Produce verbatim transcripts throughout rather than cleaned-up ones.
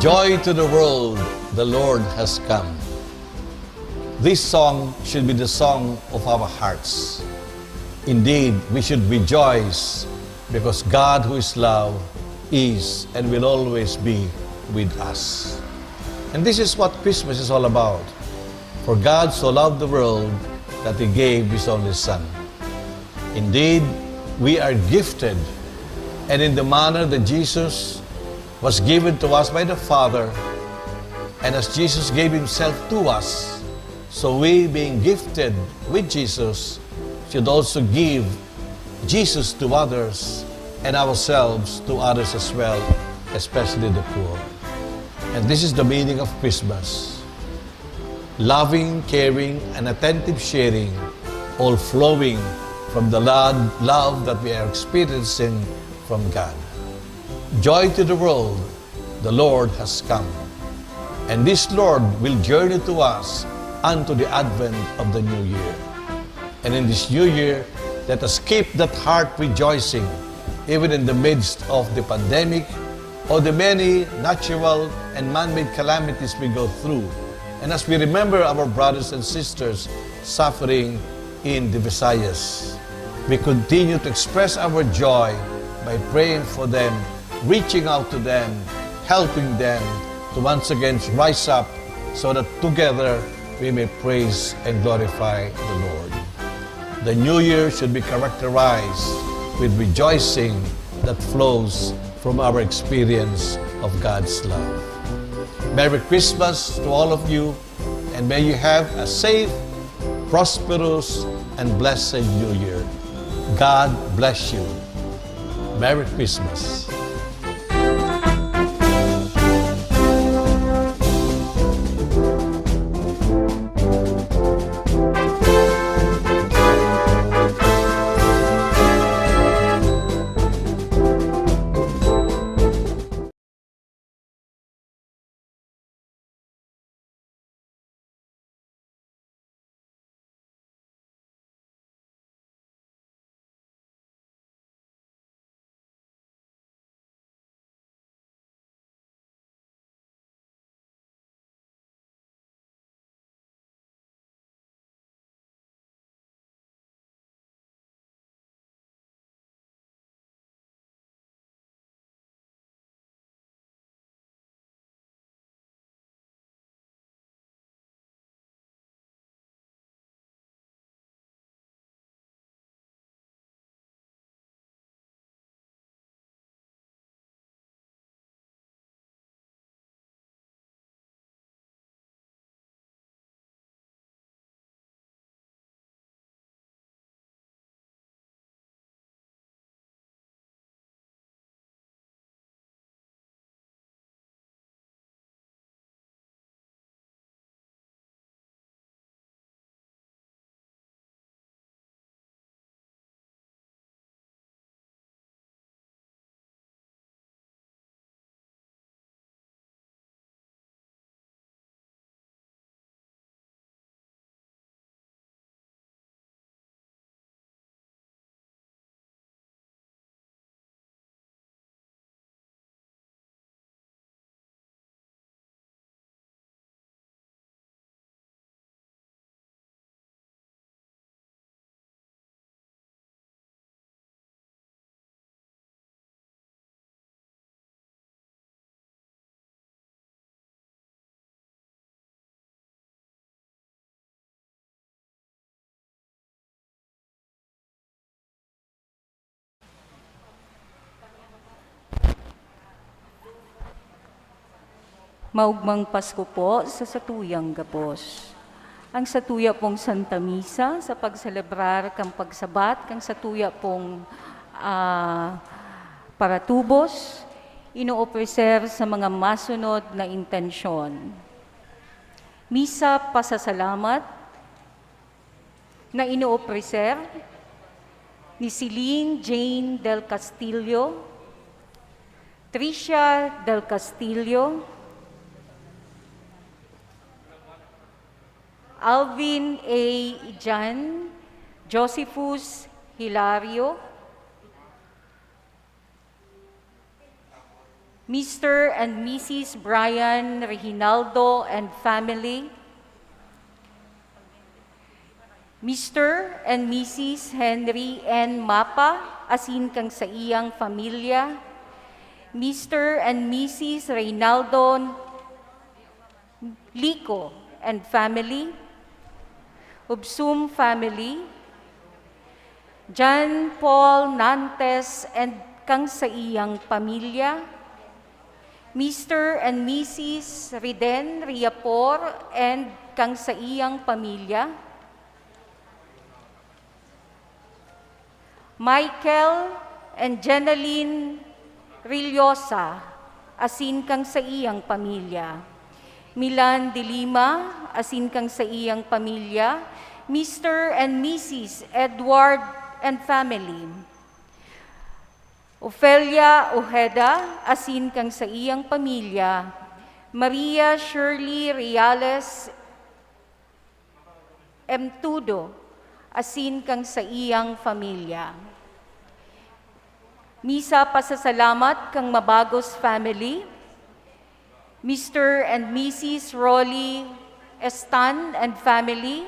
Joy to the world, the Lord has come. This song should be the song of our hearts. Indeed, we should rejoice because God, who is love, is and will always be with us. And this is what Christmas is all about. For God so loved the world that He gave His only Son. Indeed, we are gifted, and in the manner that Jesus was given to us by the Father, and as Jesus gave Himself to us, so we, being gifted with Jesus, should also give Jesus to others and ourselves to others as well, especially the poor. And this is the meaning of Christmas. Loving, caring, and attentive sharing, all flowing from the lo-, love that we are experiencing from God. Joy to the world, the Lord has come. And this Lord will journey to us unto the advent of the new year. And in this new year, let us keep that heart rejoicing, even in the midst of the pandemic or the many natural and man-made calamities we go through. And as we remember our brothers and sisters suffering in the Visayas, we continue to express our joy by praying for them, reaching out to them, helping them to once again rise up so that together we may praise and glorify the Lord. The new year should be characterized with rejoicing that flows from our experience of God's love. Merry Christmas to all of you, and may you have a safe, prosperous, and blessed New Year. God bless you. Merry Christmas. Maugmang Pasko po sa satuyang gabos. Ang satuya pong Santa Misa sa pagselebrar kan pagsabat kan satuya pong, ah, paratubos, inoofreser sa mga masunod na intensyon. Misa pasasalamat na inoofreser ni Celine Jane Del Castillo, Tricia Del Castillo, Alvin A. Ijan, Josephus Hilario, Mister and Missus Brian Reginaldo and family, Mister and Missus Henry N. Mapa asin kan saiyang pamilya, Mister and Missus Reynaldo Lico and family, Ubsum family, John Paul Nantes and kan saiyang pamilya, Mister and Missus Riden Riapor and kan saiyang pamilya, Michael and Jenaline Rillosa asin kan saiyang pamilya, Milan de Lima asin kan saiyang pamilya, Mister and Missus Edward and family, Ofelia Ojeda asin kan saiyang pamilya, Maria Shirley Reales Emtudo asin kan saiyang pamilya. Misa pasasalamat kan Mabagos family, Mister and Missus Rolly Estan and family,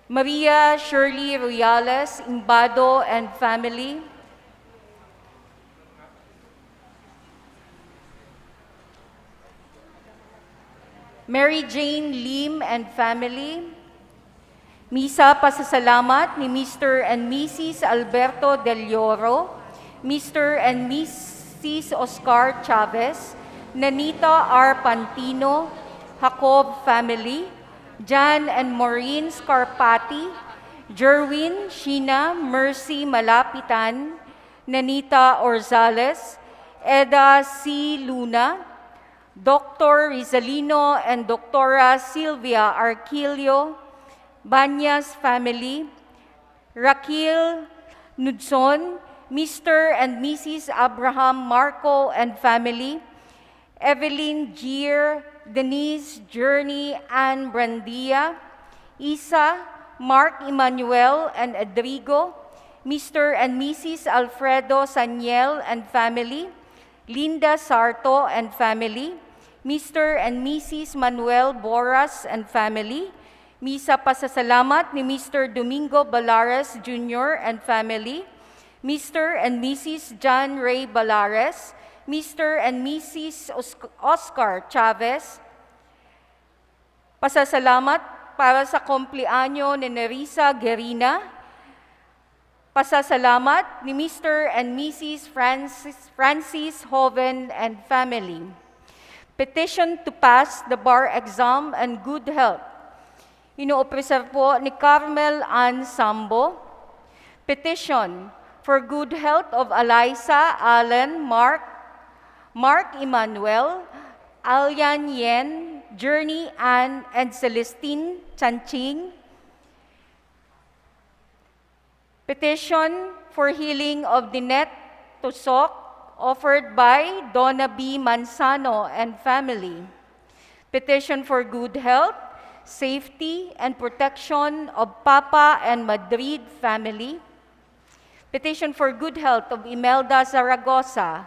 Maria Shirley Ruiales Imbado and family, Mary Jane Lim and family. Misa pasasalamat ni Mister and Missus Alberto Del Oro, Mister and Missus Oscar Chavez, Nanita R. Pantino, Jacob family, Jan and Maureen Scarpati, Jerwin, Sheena, Mercy Malapitan, Nanita Orzales, Eda C. Luna, Doctor Rizalino and Doktora Sylvia Arquillo, Banyas family, Raquel Nudson, Mister and Missus Abraham Marco and family, Evelyn Gier, Denise, Journey, Ann Brandia, Isa, Mark Emmanuel and Edrigo, Mister and Missus Alfredo Saniel and family, Linda Sarto and family, Mister and Missus Manuel Boras and family, Misa pasasalamat ni Mister Domingo Balares Junior and family, Mister and Missus John Ray Balares, Mister and Missus Os-, Oscar Chavez. Pasasalamat para sa kumpleanyo ni Nerissa Guerina. Pasasalamat ni Mister and Missus Francis, Francis Hoven and family. Petition to pass the bar exam and good health. Inoofreser po ni Carmel Ann Sambo. Petition for good health of Eliza, Alan, Mark, Mark Emmanuel, Alian Yen, Journey Ann, and Celestine Chanching. Petition for healing of Dinette Tusok, offered by Donna B. Manzano and family. Petition for good health, safety, and protection of Papa and Madrid family. Petition for good health of Imelda Zaragoza.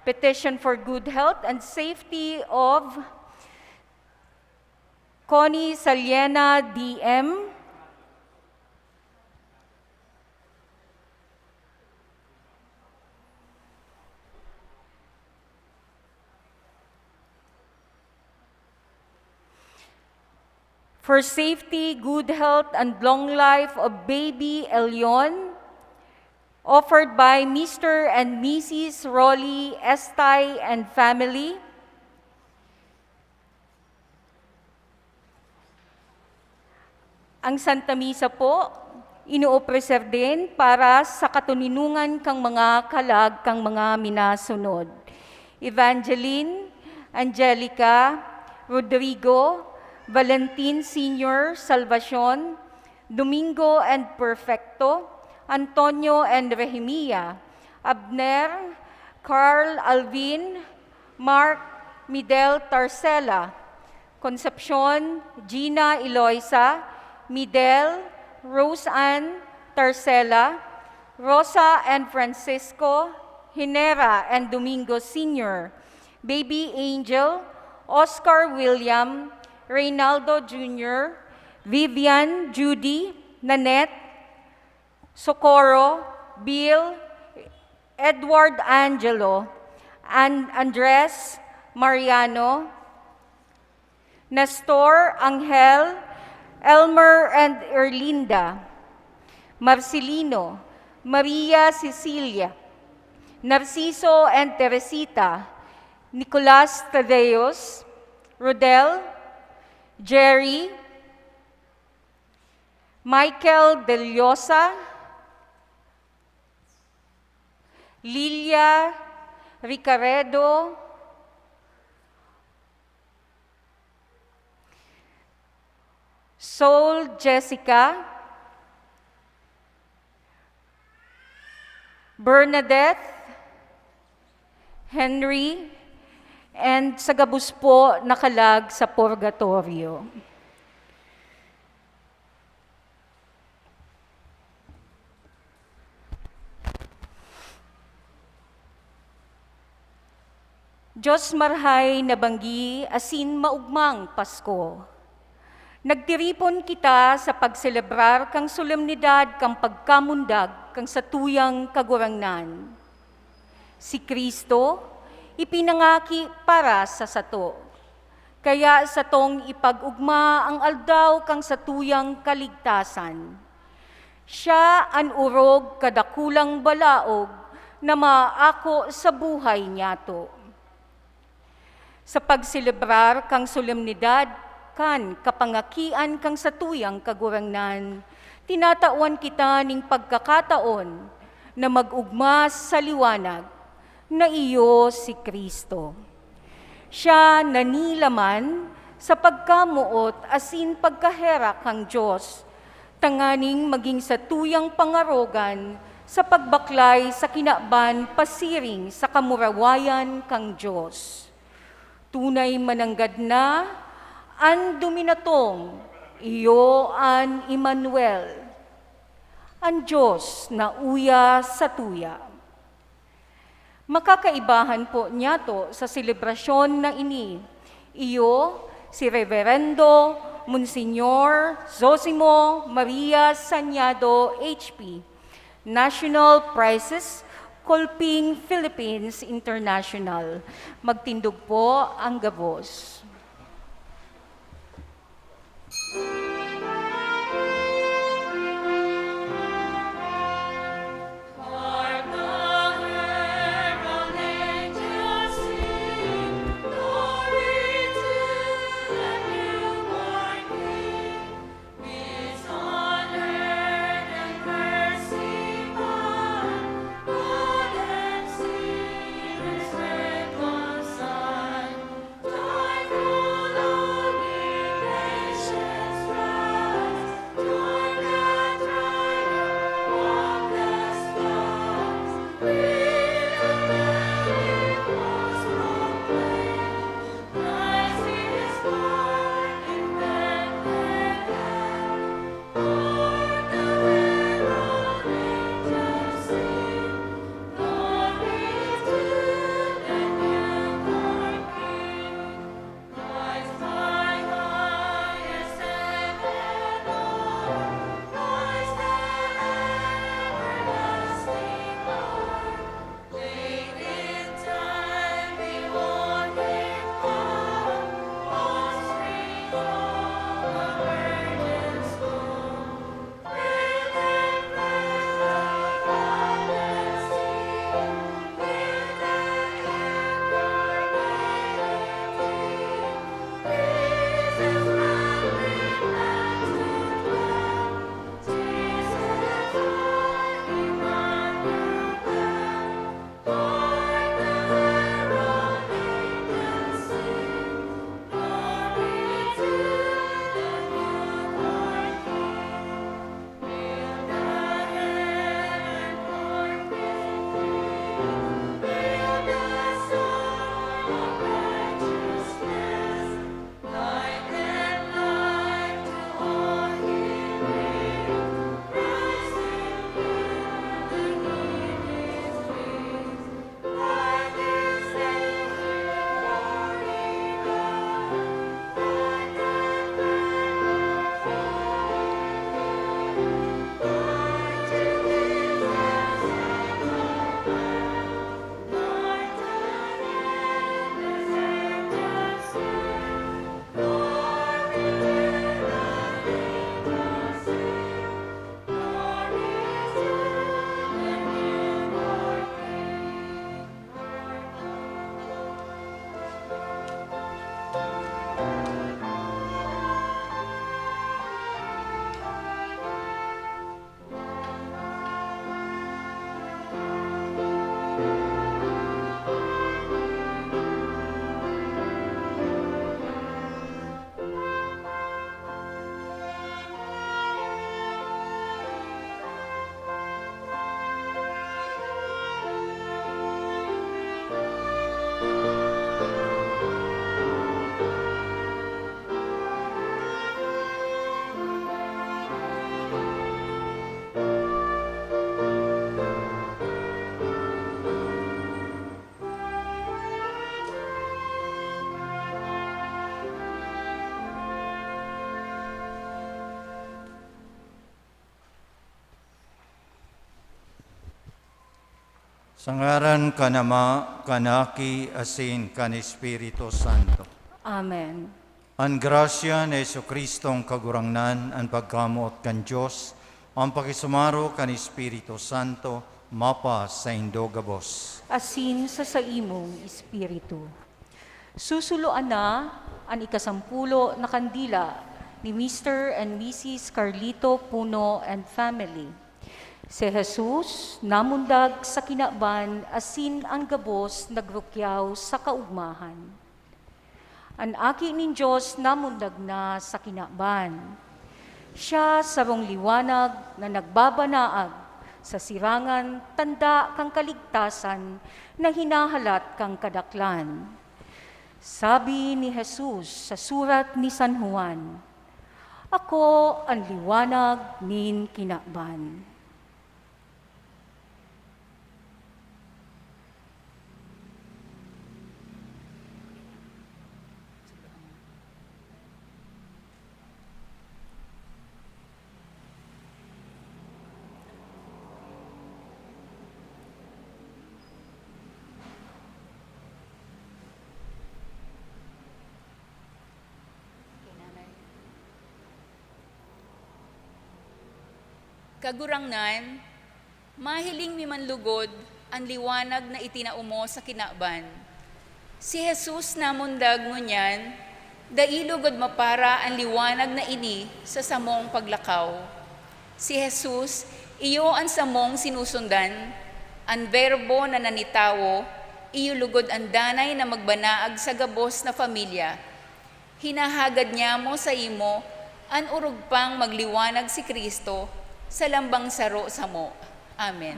Petition for good health and safety of Connie Saliena D M. For safety, good health, and long life of baby Elion, offered by Mister and Missus Rolly Estay and family. Ang Santa Misa po, inoofreser din para sa katoninongan kan mga kalag kan mga minasunod: Evangeline, Angelica, Rodrigo, Valentin Senior, Salvacion, Domingo and Perfecto, Antonio and Rehemia, Abner, Carl Alvin, Mark, Midel, Tarcela, Concepcion, Gina, Eloisa, Midel, Rose Ann, Tarcela, Rosa and Francisco, Hinera and Domingo Senior, Baby Angel, Oscar William, Reynaldo Junior, Vivian, Judy, Nanette, Socorro, Bill, Edward Angelo, and Andres, Mariano, Nestor, Angel, Elmer and Erlinda, Marcelino, Maria Cecilia, Narciso and Teresita, Nicolas Tadeos, Rodel, Jerry, Michael Deliosa, Lilia Ricaredo, Soul Jessica, Bernadette, Henry, and sa gabos po na kalag sa purgatorio. Diyos marhay na banggi asin maugmang Pasko. Nagtiripon kita sa pagselebrar kan solemnidad kan pagkamundag kan satuyang Kagurangnan. Si Cristo ipinangaki para sa sato. Kaya satong ipag-ugma ang aldaw kan satuyang kaligtasan. Siya an orog kadakulang balaog na maako sa buhay niyato. Sa pagselebrar kan solemnidad kan kapangakian kan satuyang Kagurangnan, tinatawan kita nin pagkakataon na mag-ugma sa liwanag na iyo si Cristo. Siya nanilaman sa pagkamoot asin pagkaherak kan Dios, tanganing magin satuyang pangarogan sa pagbaklay sa kinaban pasiring sa kamurawayan kan Dios. Tunay mananggad na an duminatong, iyo an Emmanuel, an Dios na uya satuya. Makakaibahan po niyato sa selebrasyon na ini, iyo si Reverendo Monsignor Zosimo Maria Sañado, H P, National Prizes, Kolping Philippines International. Magtindog po ang gabos. Sa ngaran kan Ama, kan Aki, asin kan Espiritu Santo. Amen. An grasya ni Jesu-Cristong Kagurangnan, an pagkamoot kan Dios, an pakisumaro kan Espiritu Santo, mapa saindo gabos. Asin sa saimong espiritu. Susuloan na an ikasampulo na kandila ni Mister and Missus Carlito Puno and family. Si Jesus namundag sa kinaban asin an gabos nagrukyaw sa kaugmahan. An Aki nin Dios namundag na sa kinaban. Siya sarong liwanag na nagbabanaag sa sirangan, tanda kan kaligtasan na hinahalat kan kadaklan. Sabi ni Jesus sa surat ni San Juan, "Ako an liwanag nin kinaban." Kagurangnan, mahiling mi man lugod an liwanag na itinao mo sa kinaban. Si Jesus namundag ngunyan, dai lugod mapara an liwanag na ini sa samong paglakaw. Si Jesus, iyo an samong sinusundan, an Verbo na nanitawo, iyo lugod an danay na magbanaag sa gabos na pamilya. Hinahagad niamo saimo an orog pang magliwanag si Cristo sa lambang saro samo. Amen.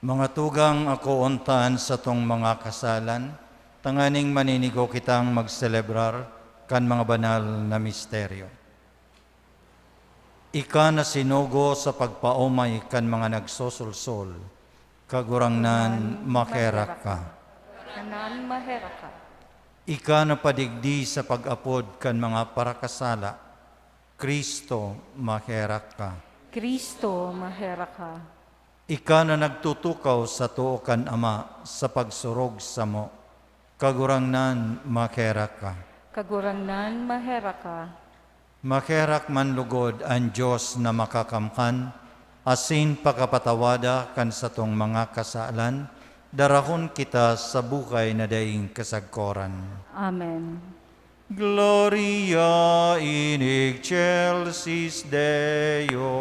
Mga tugang, akoon ta an satong mga kasalan, tanganing maninigo kitang magselebrar kan mga banal na misteryo. Ika na sinugo sa pagpaomay kan mga nagsosolsol, Kagurangnan, makerak ka. Kagurangnan, maherak ka. Ika na padigdi sa pag-apod kan mga parakasala, Cristo, maherak ka. Cristo, maherak ka. Ika na nagtutukaw sa too kan Ama sa pagsurog samo, Kagurangnan, maherak ka. Kagurangnan, maherak ka. Maherak man lugod an Dios na Makakamkan, asin pakapatawada kan satong mga kasalan, darahon kita sa buhay na daing kasagkoran. Amen. Gloria in excelsis Deo.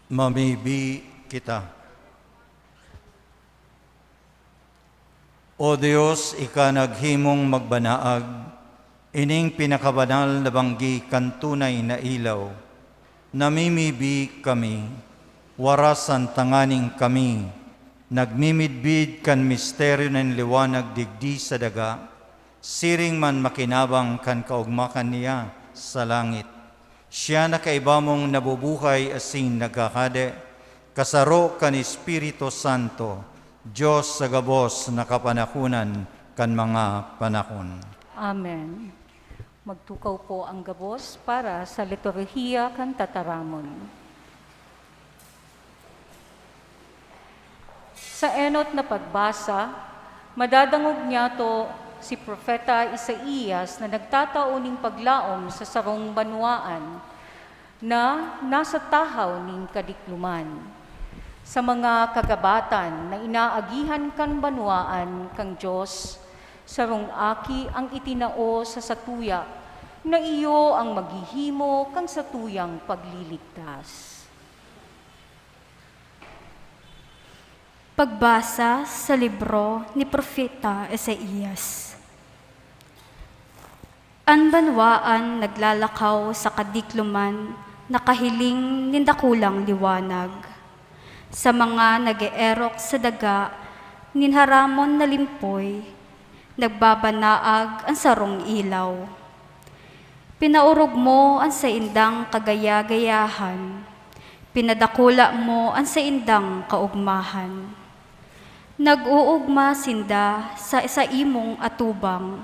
Mamibi kita. O Dios, ika naghimong magbanaag ining pinakabanal na banggi kan tunay na ilaw. Namimibi kami, warasan tanganing kami nagmimidbid kan misteryo nin liwanag digdi sa daga, siring man makinabang kan kaogmahan niya sa langit. Siya na kaiba mong nabubuhay asin naghahade, kasaro kan Espiritu Santo, Dios sa gabos na kapanahonan kan mga panahon. Amen. Magtukaw po ang gabos para sa liturhiya kan tataramon. Sa enot na pagbasa, madadangog niyato si Propeta Isaias na nagtatao nin paglaom sa sarong banwaan na nasa tahaw nin kadikloman. Sa mga kagabatan na inaagihan kan banwaan kan Dios, sarong aki ang itinao sa satuya na iyo ang maghihimo kan satuyang pagliligtas. Pagbasa sa libro ni Propeta Isaias. An banwaan naglalakaw sa kadikloman na kahiling nin dakulang liwanag. Sa mga nag-eerok sa daga nin haramon na limpoy, nagbabanaag an sarong ilaw. Pinaorog mo an saindang kagaya-gayahan, pinadakula mo an saindang kaogmahan. Nag-oogma sinda sa saimong atubang,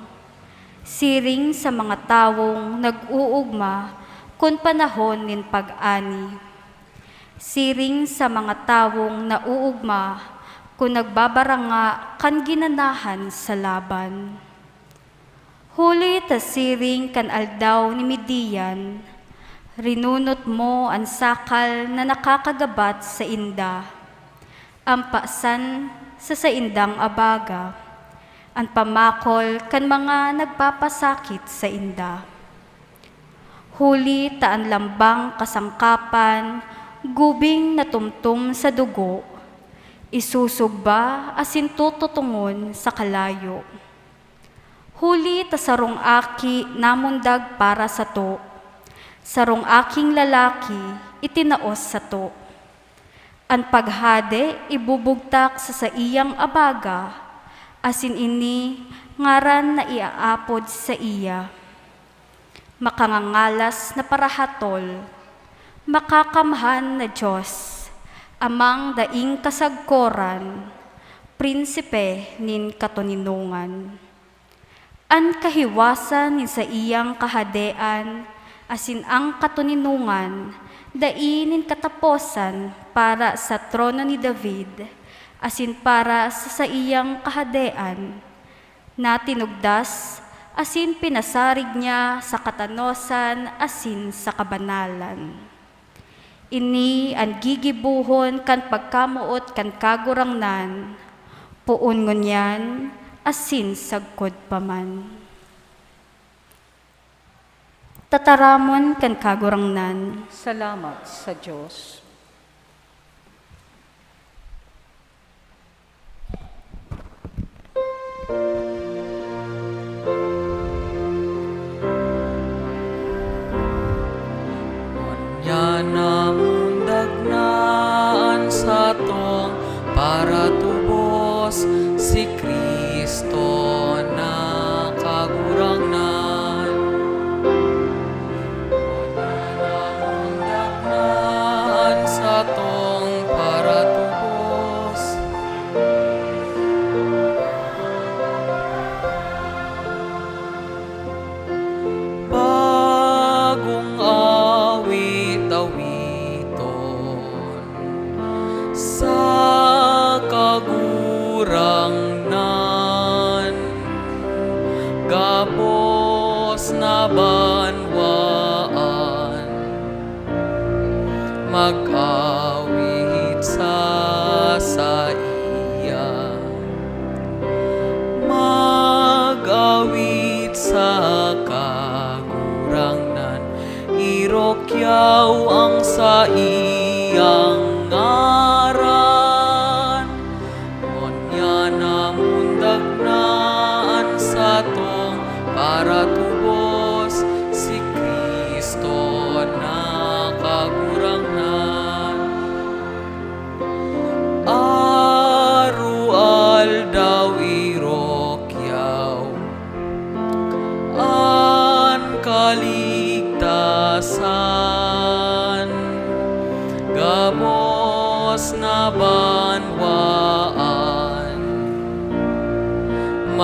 siring sa mga tawong nag-oogma kun panahon nin pag-ani. Siring sa mga tawong naoogma kun nagbabaranga kan ginanahan sa laban. Huli ta siring kan aldaw ni Midian, rinunot mo an sakal na nakakagabat sainda, an pasan sa saindang abaga, an pamakol kan mga nagpapasakit sainda. Huli ta an lambang kasangkapan gubing na tumtom sa dugo, isusugba asin tututongon sa kalayo. Huli ta sarong aki namundag para sato, sarong aking lalaki itinaos sato. An paghade ibubugtak sa saiyang abaga, asin ini ngaran na iaapod saiya. Makangangalas na parahatol, makakamhan na Dios, Amang daing kasagkoran, Prinsipe nin katoninongan. An kahiwasan nin saiyang kahadean asin an katoninongan dai nin kataposan para sa trono ni David asin para sa saiyang kahadean, na tinugdas asin pinasarig niya sa katanosan asin sa kabanalan. Ini an gigibohon kan pagkamoot kan Kagurangnan, poon ngunyan asin sagkod pa man. Tataramon kan Kagurangnan. Salamat sa Dios. Ngunyan namundag na an satong paratubos, si Cristo na Kagurangnan. Ngunyan namundag na an satong paratubos. Bagong awit-awiton sa Kagurangnan.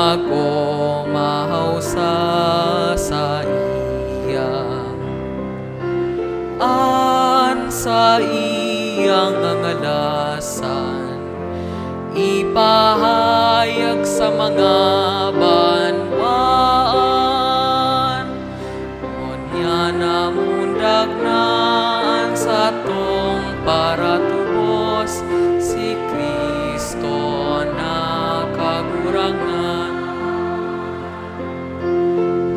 Mag-omaw sa saiya, an saiyang ngangalasan ipahayag sa mga banwaan. Ngunyan namundag na an satong paratubos, si Cristo na Kagurangnan.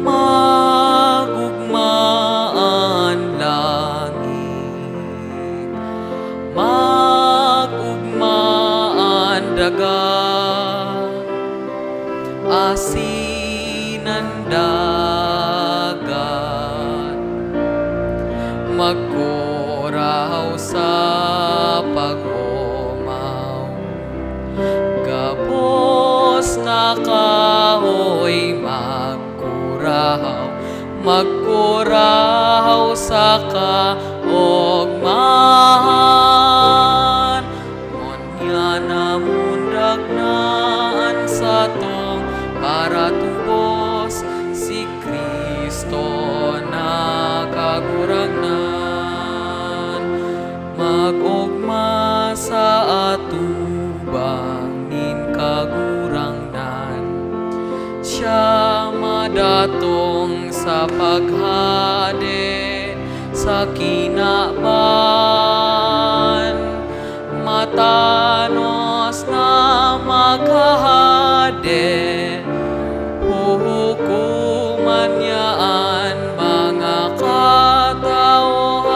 Mag-ogma an langit, mag-ogma an daga, asin an dagat magkurahaw sa pag-omaw. Gabos na kahoy magkurahaw, magkurahaw sa kaogmahan. Ngunyan namundag na an satong paratubos, si Cristo na Kagurangnan. Mag-ogma sa atubang nin Kagurangnan. Siya madatong sa paghade sa kinaban. Matanos na maghahade, huhukoman niya an mga katauhan.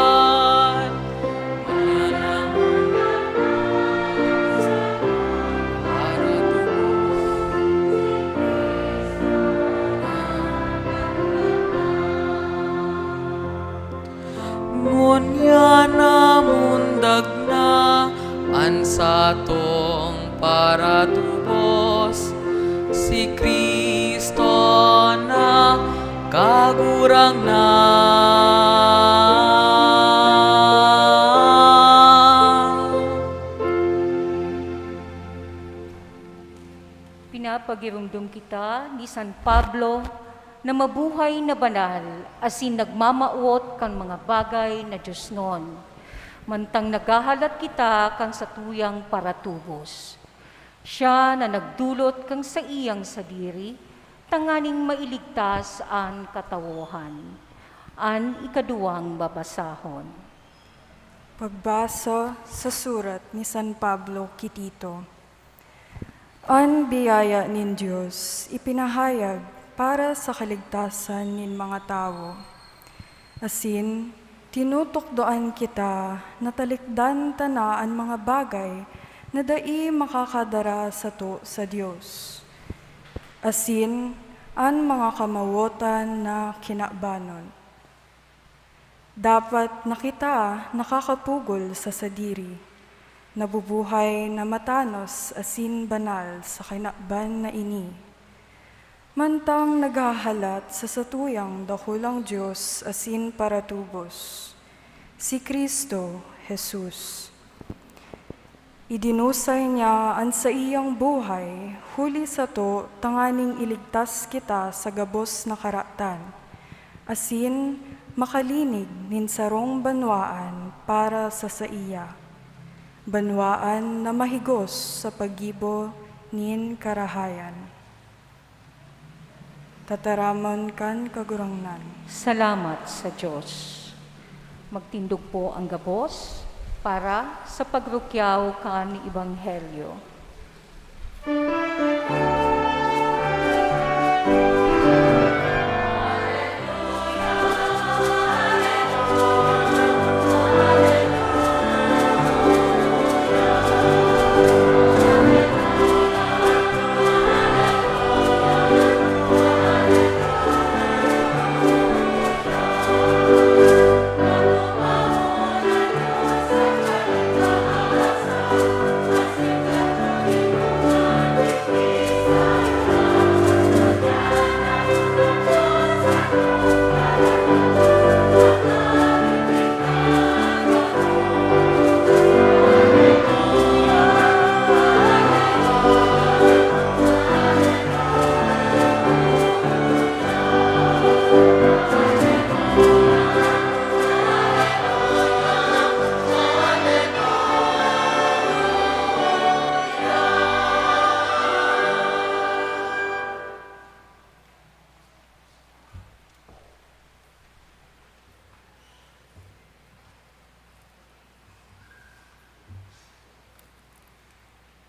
Ngunyan namundag na an satong paratubos, si Cristo na Kagurangnan. Pinapagiromdom kita ni San Pablo na mabuhay na banal asin nagmamawot kan mga bagay na diosnon, mantang naghahalat kita kan satuyang paratubos. Siya na nagdolot kan saiyang sadiri tanganing mailigtas an katawohan. An ikaduwang babasahon. Pagbasa sa surat ni San Pablo ki Tito. An biyaya nin Dios ipinahayag para sa kaligtasan nin mga tawo. Asin, tinutukdoan kita na talikdan ta na an mga bagay na dai makakadara sato sa Dios, asin an mga kamawotan na kinabanon. Dapat na kita nakakapugol sa sadiri, nabubuhay na matanos asin banal sa kinaban na ini, mantang naghahalat sa satuyang dakulang Dios asin paratubos, si Cristo Jesus. Idinusay niya an saiyang buhay huli sato tanganing iligtas kita sa gabos na karatan, asin makalinig nin sarong banwaan para sa saiya, banwaan na mahigos sa paggibo nin karahayan. Tataramon kan Kagurangnan. Salamat sa Diyos. Magtindog po ang gabos para sa pagrukyaw kan Ebanghelyo.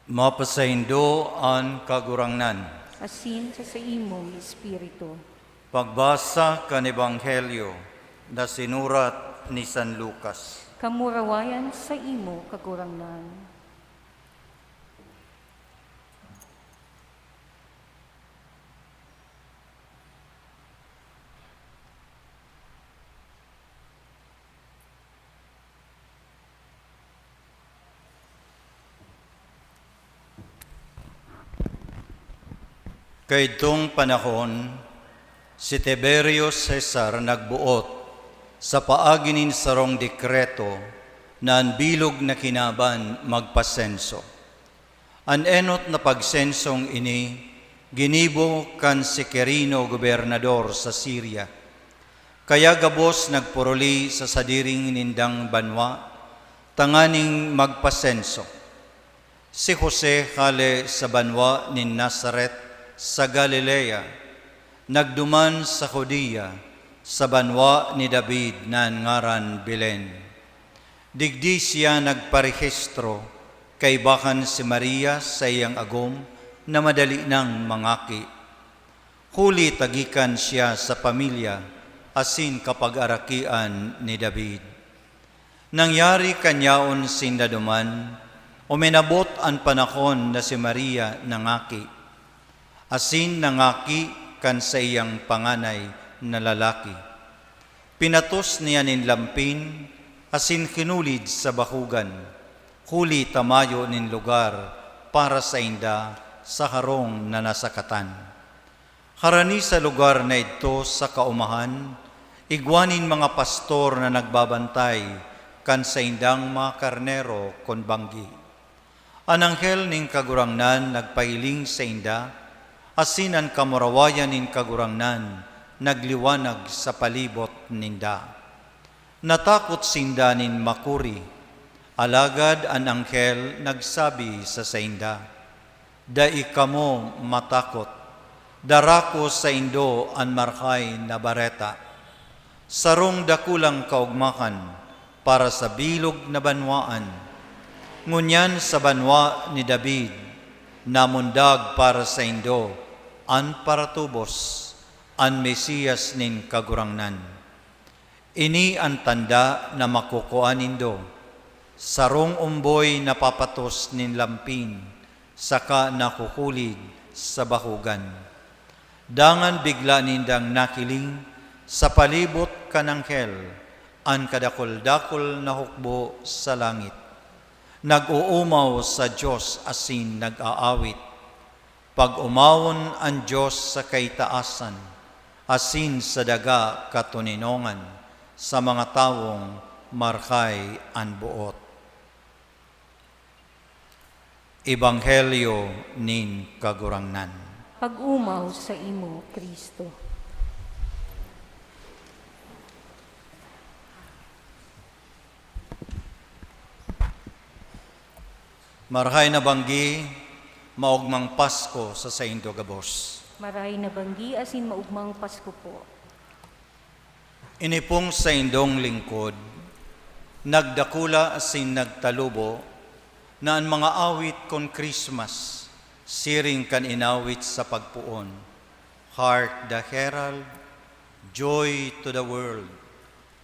Mapasaindo an Kagurangnan. Asin sa saimong espiritu. Pagbasa kan Ebanghelyo na sinurat ni San Lucas. Kamurawayan sa imo, Kagurangnan. Kaidtong panahon, si Tiberio Cesar nagboot sa paagi nin sarong dekreto na an bilog na kinaban magpasenso. An enot na pagsensong ini ginibo kan si Quirino, gobernador sa Siria. Kaya gabos nagpuruli sa sadiring nindang banwa tanganing magpasenso. Si Jose hale sa banwa nin Nazaret sa Galilea, nagduman sa Judea, sa banwa ni David na an ngaran Belen. Digdi siya nagparehistro kaiba kan si Maria, saiyang agom, na madali nang mangaki. Huli ta gikan siya sa pamilya asin kapagarakian ni David. Nangyari kan yaon sinda duman, uminabot an panahon na si Maria nangaki, asin nangaki kan saiyang panganay na lalaki. Pinatos niya nin lampin asin kinulid sa bahugan, huli ta mayo nin lugar para sainda sa harong na nasakatan. Harani sa lugar na idto sa kaumahan, igwa nin mga pastor na nagbabantay kan saindang mga karnero kun banggi. An anghel nin Kagurangnan nagpahiling sainda, asin an kamurawayan nin Kagurangnan nagliwanag sa palibot ninda. Natakot sinda nin makuri, alagad an anghel nagsabi sa sainda, "Dai kamo matakot. Dara ko saindo an Marahay na Bareta, sarong dakulang kaogmahan para sa bilog na banwaan. Ngunyan sa banwa ni David, namundag para saindo an paratubos, an Mesias nin Kagurangnan. Ini an tanda na makukua nindo: sarong omboy napapatos nin lampin saka nahuhulid sa bahugan." Dangan bigla nindang nahiling sa palibot kan anghel an kadakul-dakul na hukbo sa langit. Nag-oomaw sa Dios asin nag-aawit. Pag-omawon an Dios sa kaitaasan, asin sa daga katoninongan sa mga tawong marahay an boot. Ebanghelyo nin Kagurangnan. Pag-omaw sa imo, Cristo. Marahay na banggi, maogmang Pasko sa saindo gabos. Marahay na banggi asin maogmang Pasko po. Ini pong saindong lingkod, nagdakula asin nagtalubo na an mga awit kun Christmas, siring kan inawit sa pagpoon, "Hark the herald, joy to the world,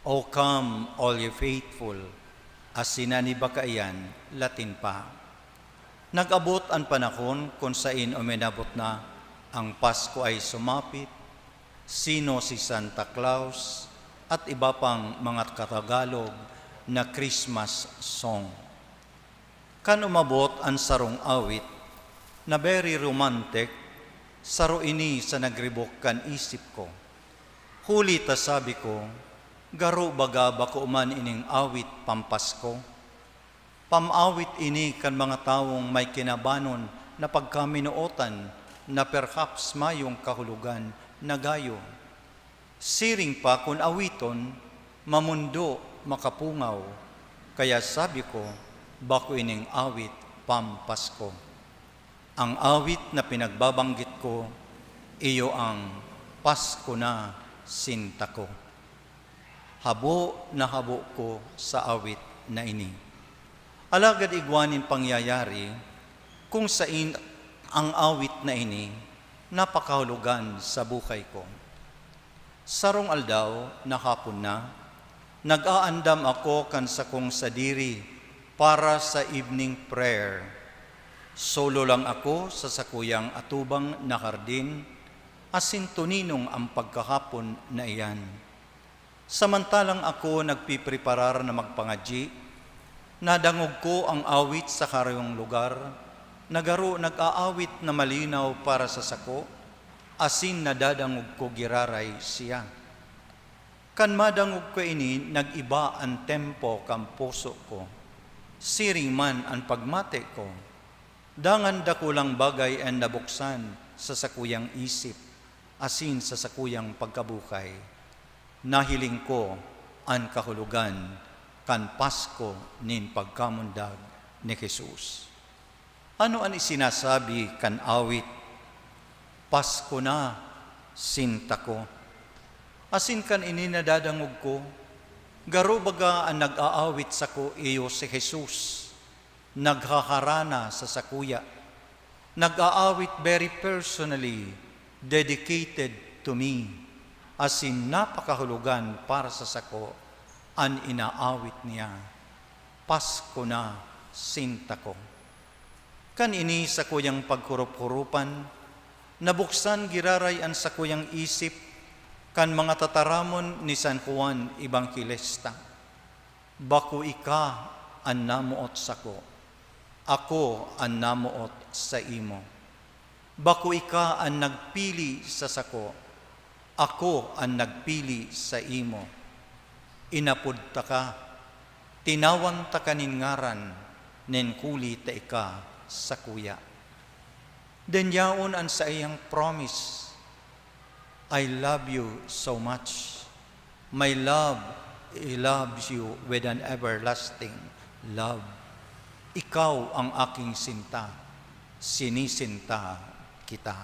O come, all ye faithful," asin an iba kaiyan, Latin pa. Nag-abot an panahon kun sain uminabot na, "Ang Pasko ay sumapit," "Sino si Santa Claus?" at iba pang mga Katagalog na Christmas song. Kan umabot an sarong awit na very romantic, saro ini sa nagribok kan isip ko. Huli ta sabi ko, "Garo baga bako man ining awit pampasko?" Pam-awit ini kan mga tawong may kinabanon na pagkaminootan na perhaps mayong kahulogan na gayo. Siring pa kun awiton, mamondo, makapungaw. Kaya sabi ko, "Bako ining awit pampasko." Ang awit na pinagbabanggit ko, iyo ang Pasko Na, Sinta Ko. Habo na habo ko sa awit na ini. Alagad igwa nin pangyayari, Kung sain ang awit na ini napakahulugan sa buhay ko. Sarong aldaw na hapon na, nag-aandam ako kan sakong sadiri para sa evening prayer. Solo lang ako sa sakuyang atubang na hardin, asin toninong ang pagkahapon na iyan. Samantalang ako nagpipreparar na magpangadyi, nadangog ko ang awit sa karayong lugar na garo nag-aawit na malinaw para sa sako, asin nadadangog ko giraray siya. Kan madangog ko ini, nag-iba an tempo kan puso ko. Siring man an pagmate ko. Dangan dakulang bagay an nabuksan sa sakuyang isip asin sa sakuyang pagkabuhay. Nahiling ko an kahulogan kan Pasko nin pagkamundag ni Jesus. Ano an isinasabi kan awit, "Pasko na, sinta ko"? Asin kan ini nadadangog ko, garo baga an nag-aawit sako iyo si Jesus, naghaharana sa sakuya, nag-aawit very personally, dedicated to me, asin napakahulogan para sa sako an inaawit niya, "Pasko na, sinta ko." Kan ini sakuyang paghurup-hurupan, nabuksan giraray an sakuyang isip kan mga tataramon ni San Juan Evangelista. "Bako ika an namoot sako, ako an namoot saimo. Bako ika an nagpili sa sako, ako an nagpili saimo. Inapod taka, tinawan taka nin ngaran, nin huli ta ika sakuya." Then yaon an saiyang promise, "I love you so much. My love, I love you with an everlasting love. Ikaw ang aking sinta, sinisinta kita."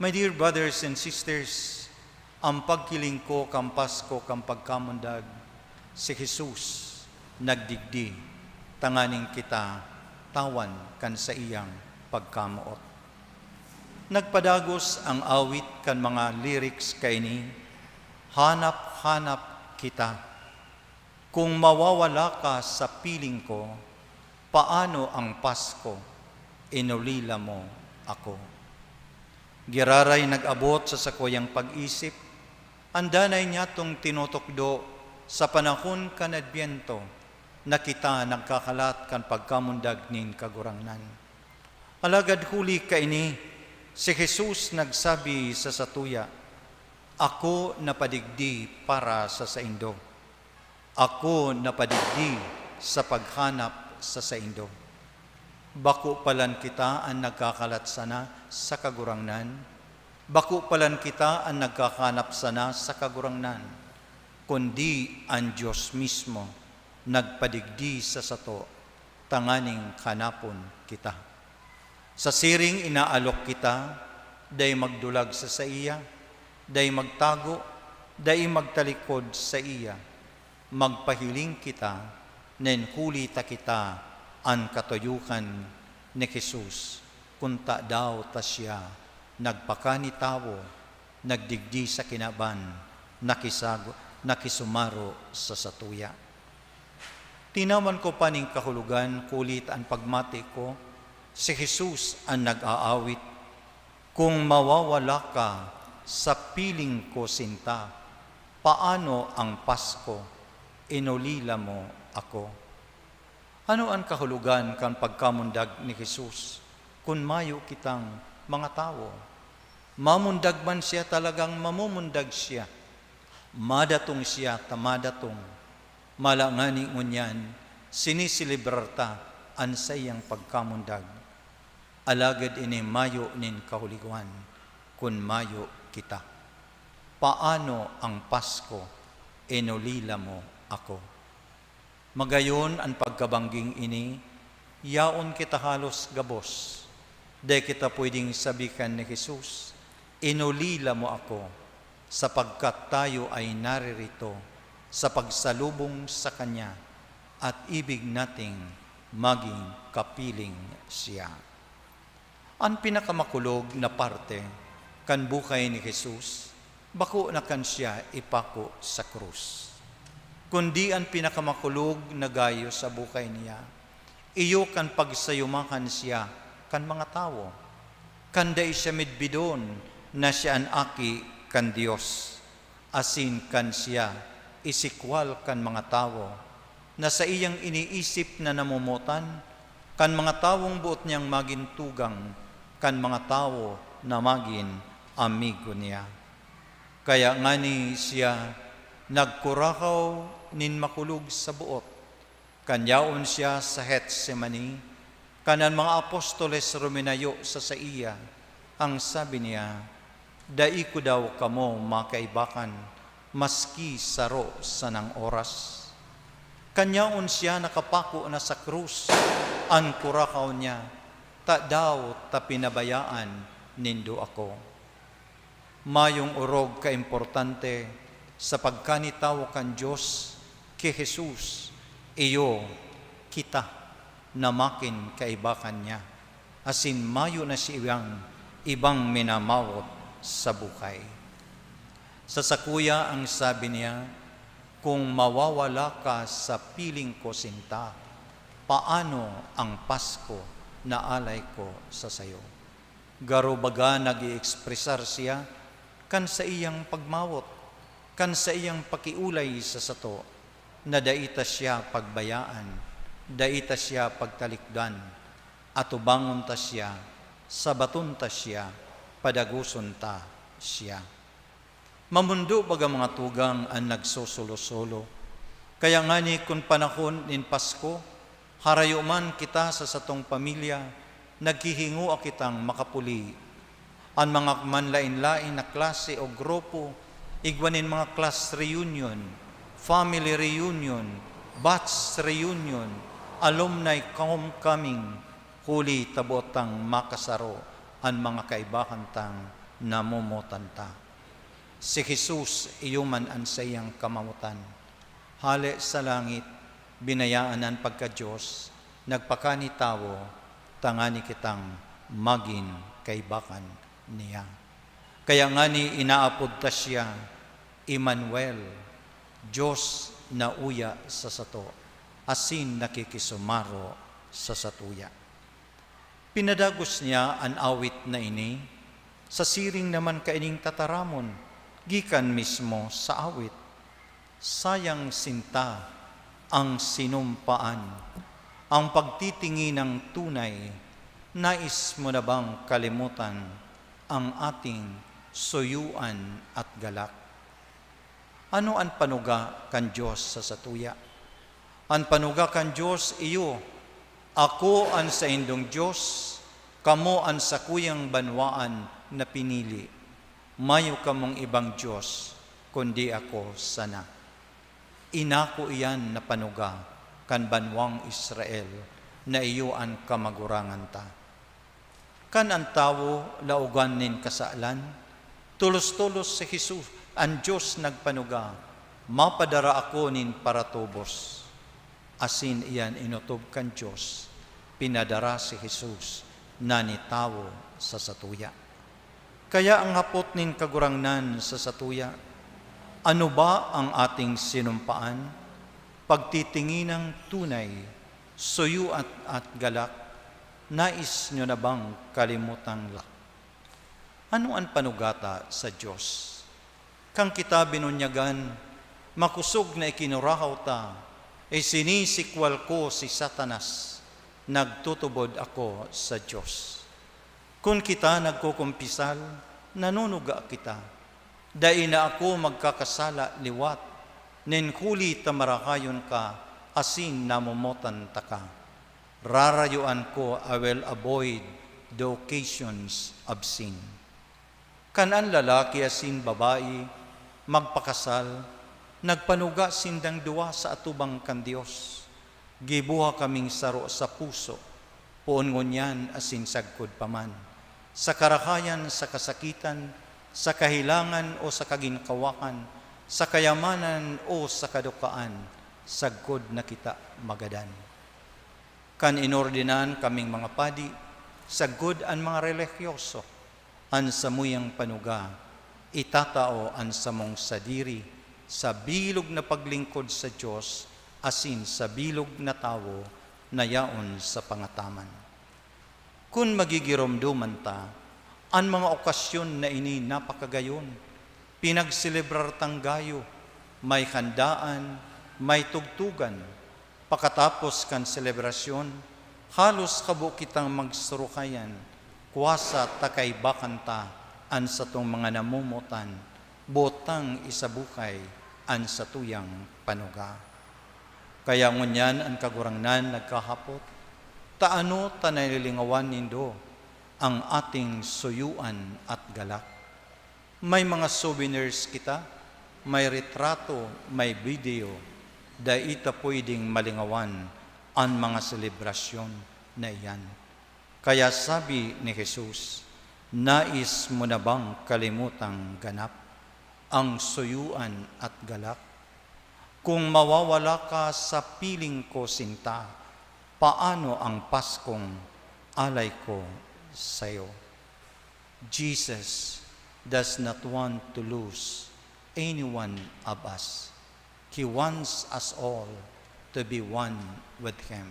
My dear brothers and sisters, ang paghiling ko kan Pasko kan pagkamundag, si Jesus nagdigdi tanganing kita tawan kan saiyang pagkamoot. Nagpadagos ang awit kan mga lyrics kaini, "Hanap-hanap kita." Kung mawawala ka sa piling ko, paano ang Pasko? Inolila mo ako. Giraray nag-abot sa sakuyang pag-isip an danay niyatong tinutukdo sa panahon kan Adbyento na kita nagkakalat kan pagkamundag nin Kagurangnan. Alagad huli kaini, si Jesus nagsabi sa satuya, "Ako napadigdi para sa saindo. Ako napadigdi sa paghanap sa saindo." Bako palan kita an nagkakalat sana sa Kagurangnan. Bako palan kita an nagkakanap sana sa Kagurangnan, kundi an Dios mismo nagpadigdi sa sato tanganing hanapon kita. Sa siring inaalok kita, dai magdulag sa saiya, dai magtago, dai magtalikod saiya. Magpahiling kita, nin huli ta kita an katuyohan ni Jesus, kun tadaw ta siya nagpakanitawo, nagdigdi sa kinaban, nakisago-, nakisumaro sa satuya. Tinawan ko pa nin kahulogan, huli ta an pagmati ko, si Jesus an nag-aawit. Kung mawawala ka sa piling ko sinta, paano ang Pasko? Inolila mo ako. Ano an kahulogan kan pagkamundag ni Jesus kun mayo kitang mga tawo? Mamundag man siya, talagang mamumundag siya. Madatong siya ta madatong. Mala ngani ngunyan, siniselebrar ta an saiyang pagkamundag. Alagad ini mayo nin kahulogan kun mayo kita. Paano ang Pasko? Inolila mo ako. Magayon an pagkabangging ini, yaon kita halos gabos. Dai kita pwedeng sabi kan ni Jesus, "Inolila mo ako," sapagkat tayo ay naririto sa pagsalubong sa kanya at ibig nating magin kapiling siya. An pinakamakulog na parte kan bukay ni Jesus bako na kan siya ipako sa krus, kundi an pinakamakulog na gayo sa bukay niya iyo kan pagsayumakan siya kan mga tawo, kan dai siya midbidon na siya an Aki kan Dios, asin kan siya isikwal kan mga tawo na saiyang iniisip na namomotan, kan mga tawong boot niyang magin tugang, kan mga tawo na magin amigo niya. Kaya ngani siya nagkurakaw nin makulog sa boot. Kan yaon siya sa Getsemani, kan an mga apostoles ruminayo sa saiya, ang sabi niya, "Dai ko daw kamo makaibakan maski saro sanang oras?" Kan yaon siya nakapako na sa krus, an kurakaw niya, "Tadaw ta pinabayaan nindo ako?" Mayong orog kaimportante sa pagkanitawo kan Dios ki Jesus, iyo, kita, na makin kaibakan niya, asin mayo na siyang ibang minamawot sa buhay. Sa sakuya ang sabi niya, "Kung mawawala ka sa piling ko sinta, paano ang Pasko na alay ko sa sayo?" Garo baga nag-i-ekspresar siya kan saiyang pagmawot, kan saiyang pakiolay sa sato, na dai ta siya pagbayaan, dai ta siya pagtalikdan, atubangon ta siya, sabaton ta siya, padagoson ta siya. Mamondo baga mga tugang an nagsosolosolo. Kaya ngani kun panahon nin Pasko, harayo man kita sa satong pamilya, naghihingoa kitang makapuli. An mga manlaen-laen na klase o grupo, igwa nin mga class reunion, family reunion, batch reunion, alumni homecoming, huli ta boot tang makasaro an mga kaibahan tang namomotan ta. Si Jesus iyo man an saiyang kamawotan. Hale sa langit, binayaan an pagka-Dios, nagpakani tawo, tangani kitang magin kaibakan niya. Kaya ngani inaapod ta siya, Emmanuel, Dios na uya sa sato, asin nakikisumaro sa satuya. Pinadagos niya an awit na ini sa siring naman kaining tataramon gikan mismo sa awit. Sayang sinta ang sinumpaan, ang pagtitinginang tunay, nais mo na bang kalimutan ang ating suyuan at galak? Ano an panuga kan Dios sa satuya? An panuga kan Dios iyo, "Ako an saindong Dios, kamo an sakuyang banwaan na pinili. Mayo kamong ibang Dios, kundi ako sana." Inako iyan na panuga kan banwang Israel na iyo an kamagurangan ta. Kan an tawo laogan nin kasalan, tolos-tolos si Jesus, an Dios nagpanuga, "Mapadara ako nin paratubos." Asin iyan inotob kan Dios, pinadara si Jesus na nitawo sa satuya. Kaya ang hapot nin Kagurangnan sa satuya, ano ba ang ating sinumpaan? Pagtitinginang tunay, suyu at, at galak, nais nyo na bang kalimutang lak? Ano an panugata sa Dios? Kan kita binunyagan, makosog na ikinurahaw ta, isinisikwal ko si Satanas, nagtutubod ako sa Dios. Kun kita nagkukumpisal, nanunuga kita. Dai na ako magkakasala liwat, nin huli ta marahayon ka, asin namomotan taka. Rarayuan ko, I will avoid the occasions of sin. Kan an lalaki asin babayi magpakasal, nagpanuga sindang duwa sa atubang kan Dios, "Gibuha kaming saro sa puso, poon ngunyan asin sagkod pa man, sa karahayan, sa kasakitan, sa kahelangan o sa kaginkawakan, sa kayamanan o sa kadukaan, sagkod na kita magadan." Kan inordinan kaming mga padi, sagkod an mga relihiyoso, an samuyang panuga, itatao an samong sadiri sa bilog na paglingkod sa Dios asin sa bilog na tawo na yaon sa pangataman. Kun magigiromdoman ta, an mga okasyon na ini napakagayon. Pinagselebrar tang gayo, may handaan, may tugtugan. Pakatapos kan selebrasyon, halos habo kitang magsurukayan, kuwasa ta kaibakan ta an satong mga namomotan, botang isabukay an satuyang panuga. Kaya ngunyan an Kagurangnan nagkahapot, "Ta ano ta nalilingawan nindo an ating suyuan at galak? May mga souvenirs kita, may retrato, may video, dai ta pwedeng malingawan an mga selebrasyon na iyan." Kaya sabi ni Jesus, "Nais mo na bang kalimutang ganap ang suyuan at galak? Kung mawawala ka sa piling ko sinta, paano ang Paskong alay ko sa'yo?" Jesus does not want to lose any one of us. He wants us all to be one with Him.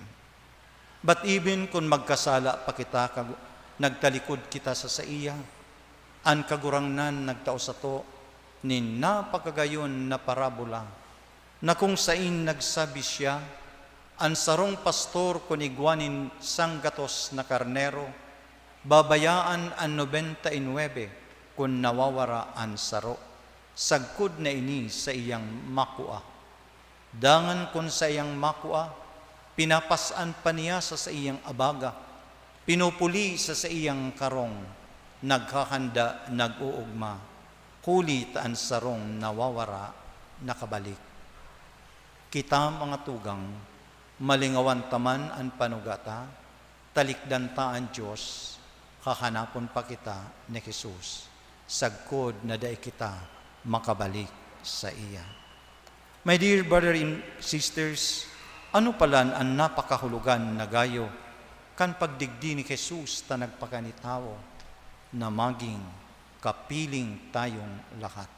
But even kun magkasala pa kita kag nagtalikod kita sa saiya, an Kagurangnan nagtao sato nin napakagayon na parabola, na kung sain nagsabi siya, "An sarong pastor kun igwa nin sanggatos na karnero, babayaan an nobenta y nuebe kun nawawara an saro, sagkod na ini saiyang makua. Dangan kun saiyang makua, pinapas-an pa niya sa saiyang abaga, pinupuli sa saiyang karong, naghahanda, nag-oogma, huli ta an sarong nawawara nakabalik." Kita, mga tugang, malingawan ta man an panuga ta, talikdan ta an Dios, hahanapon pa kita ni Jesus, sagkod na dai kita makabalik saiya. My dear brother and sisters, ano palan an napakahulogan na gayo kan pagdigdi ni Jesus ta nagpakani tawo, na magin kapiling tayong lahat?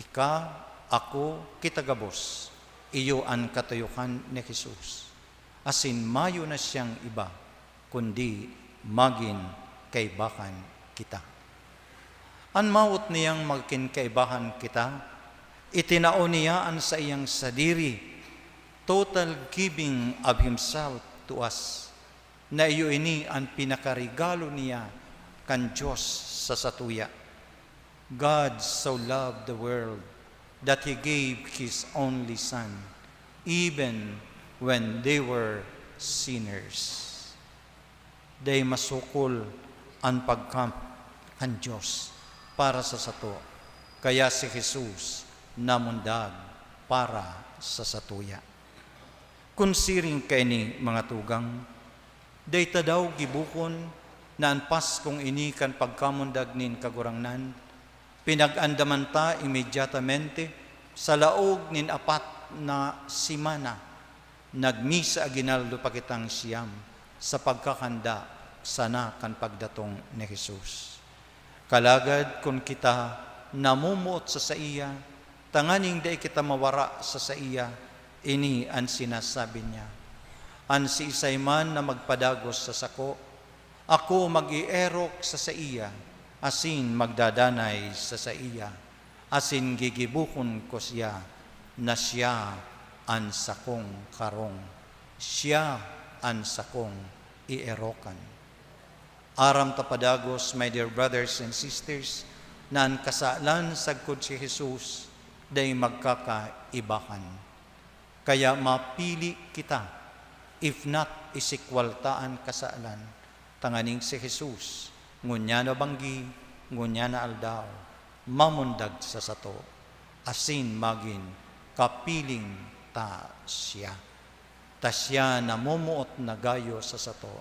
Ika, ako, kita gabos, iyo an katuyohan ni Jesus, asin mayo na siyang iba kundi magin kaibahan kita. An mawot niyang magin kaibahan kita, itinao niya an saiyang sadiri, total giving of himself to us, na iyo ini an pinakaregalo niya kan Dios sa satuya. "God so loved the world that He gave His only Son, even when they were sinners." Dai masukol an pagka kan Dios para sa sato, kaya si Jesus namundag para sa satuya. Kun siring kaini, mga tugang, dai ta daw gibohon na an Paskong ini kan pagkamundag nin Kagurangnan, pinag-andaman ta imedyatamente sa laog nin apat na semana. Nagmisa aguinaldo pa kitang siyam sa pagkakahanda sana kan pagdatong ni Jesus. Kalagad kun kita namomoot sa saiya, tanganing dai kita mawara sa saiya, ini an sinasabi niya, "An siisay man na magpadagos sa sako, ako mag-eerok sa saiya, asin magdadanay sa saiya, asin gigibohon ko siya na siya an sakong karong, siya an sakong eerokan." Aram ta padagos, my dear brothers and sisters, na an kasalan sagkod si Jesus dai magkakaibahan. Kaya mapili kita, if not isikwal ta an kasalan, tanganing si Jesus, ngunyan na banggi, ngunyan na aldaw, mamundag sa sato, asin magin kapiling ta siya. Ta siya namomoot na gayo sa sato,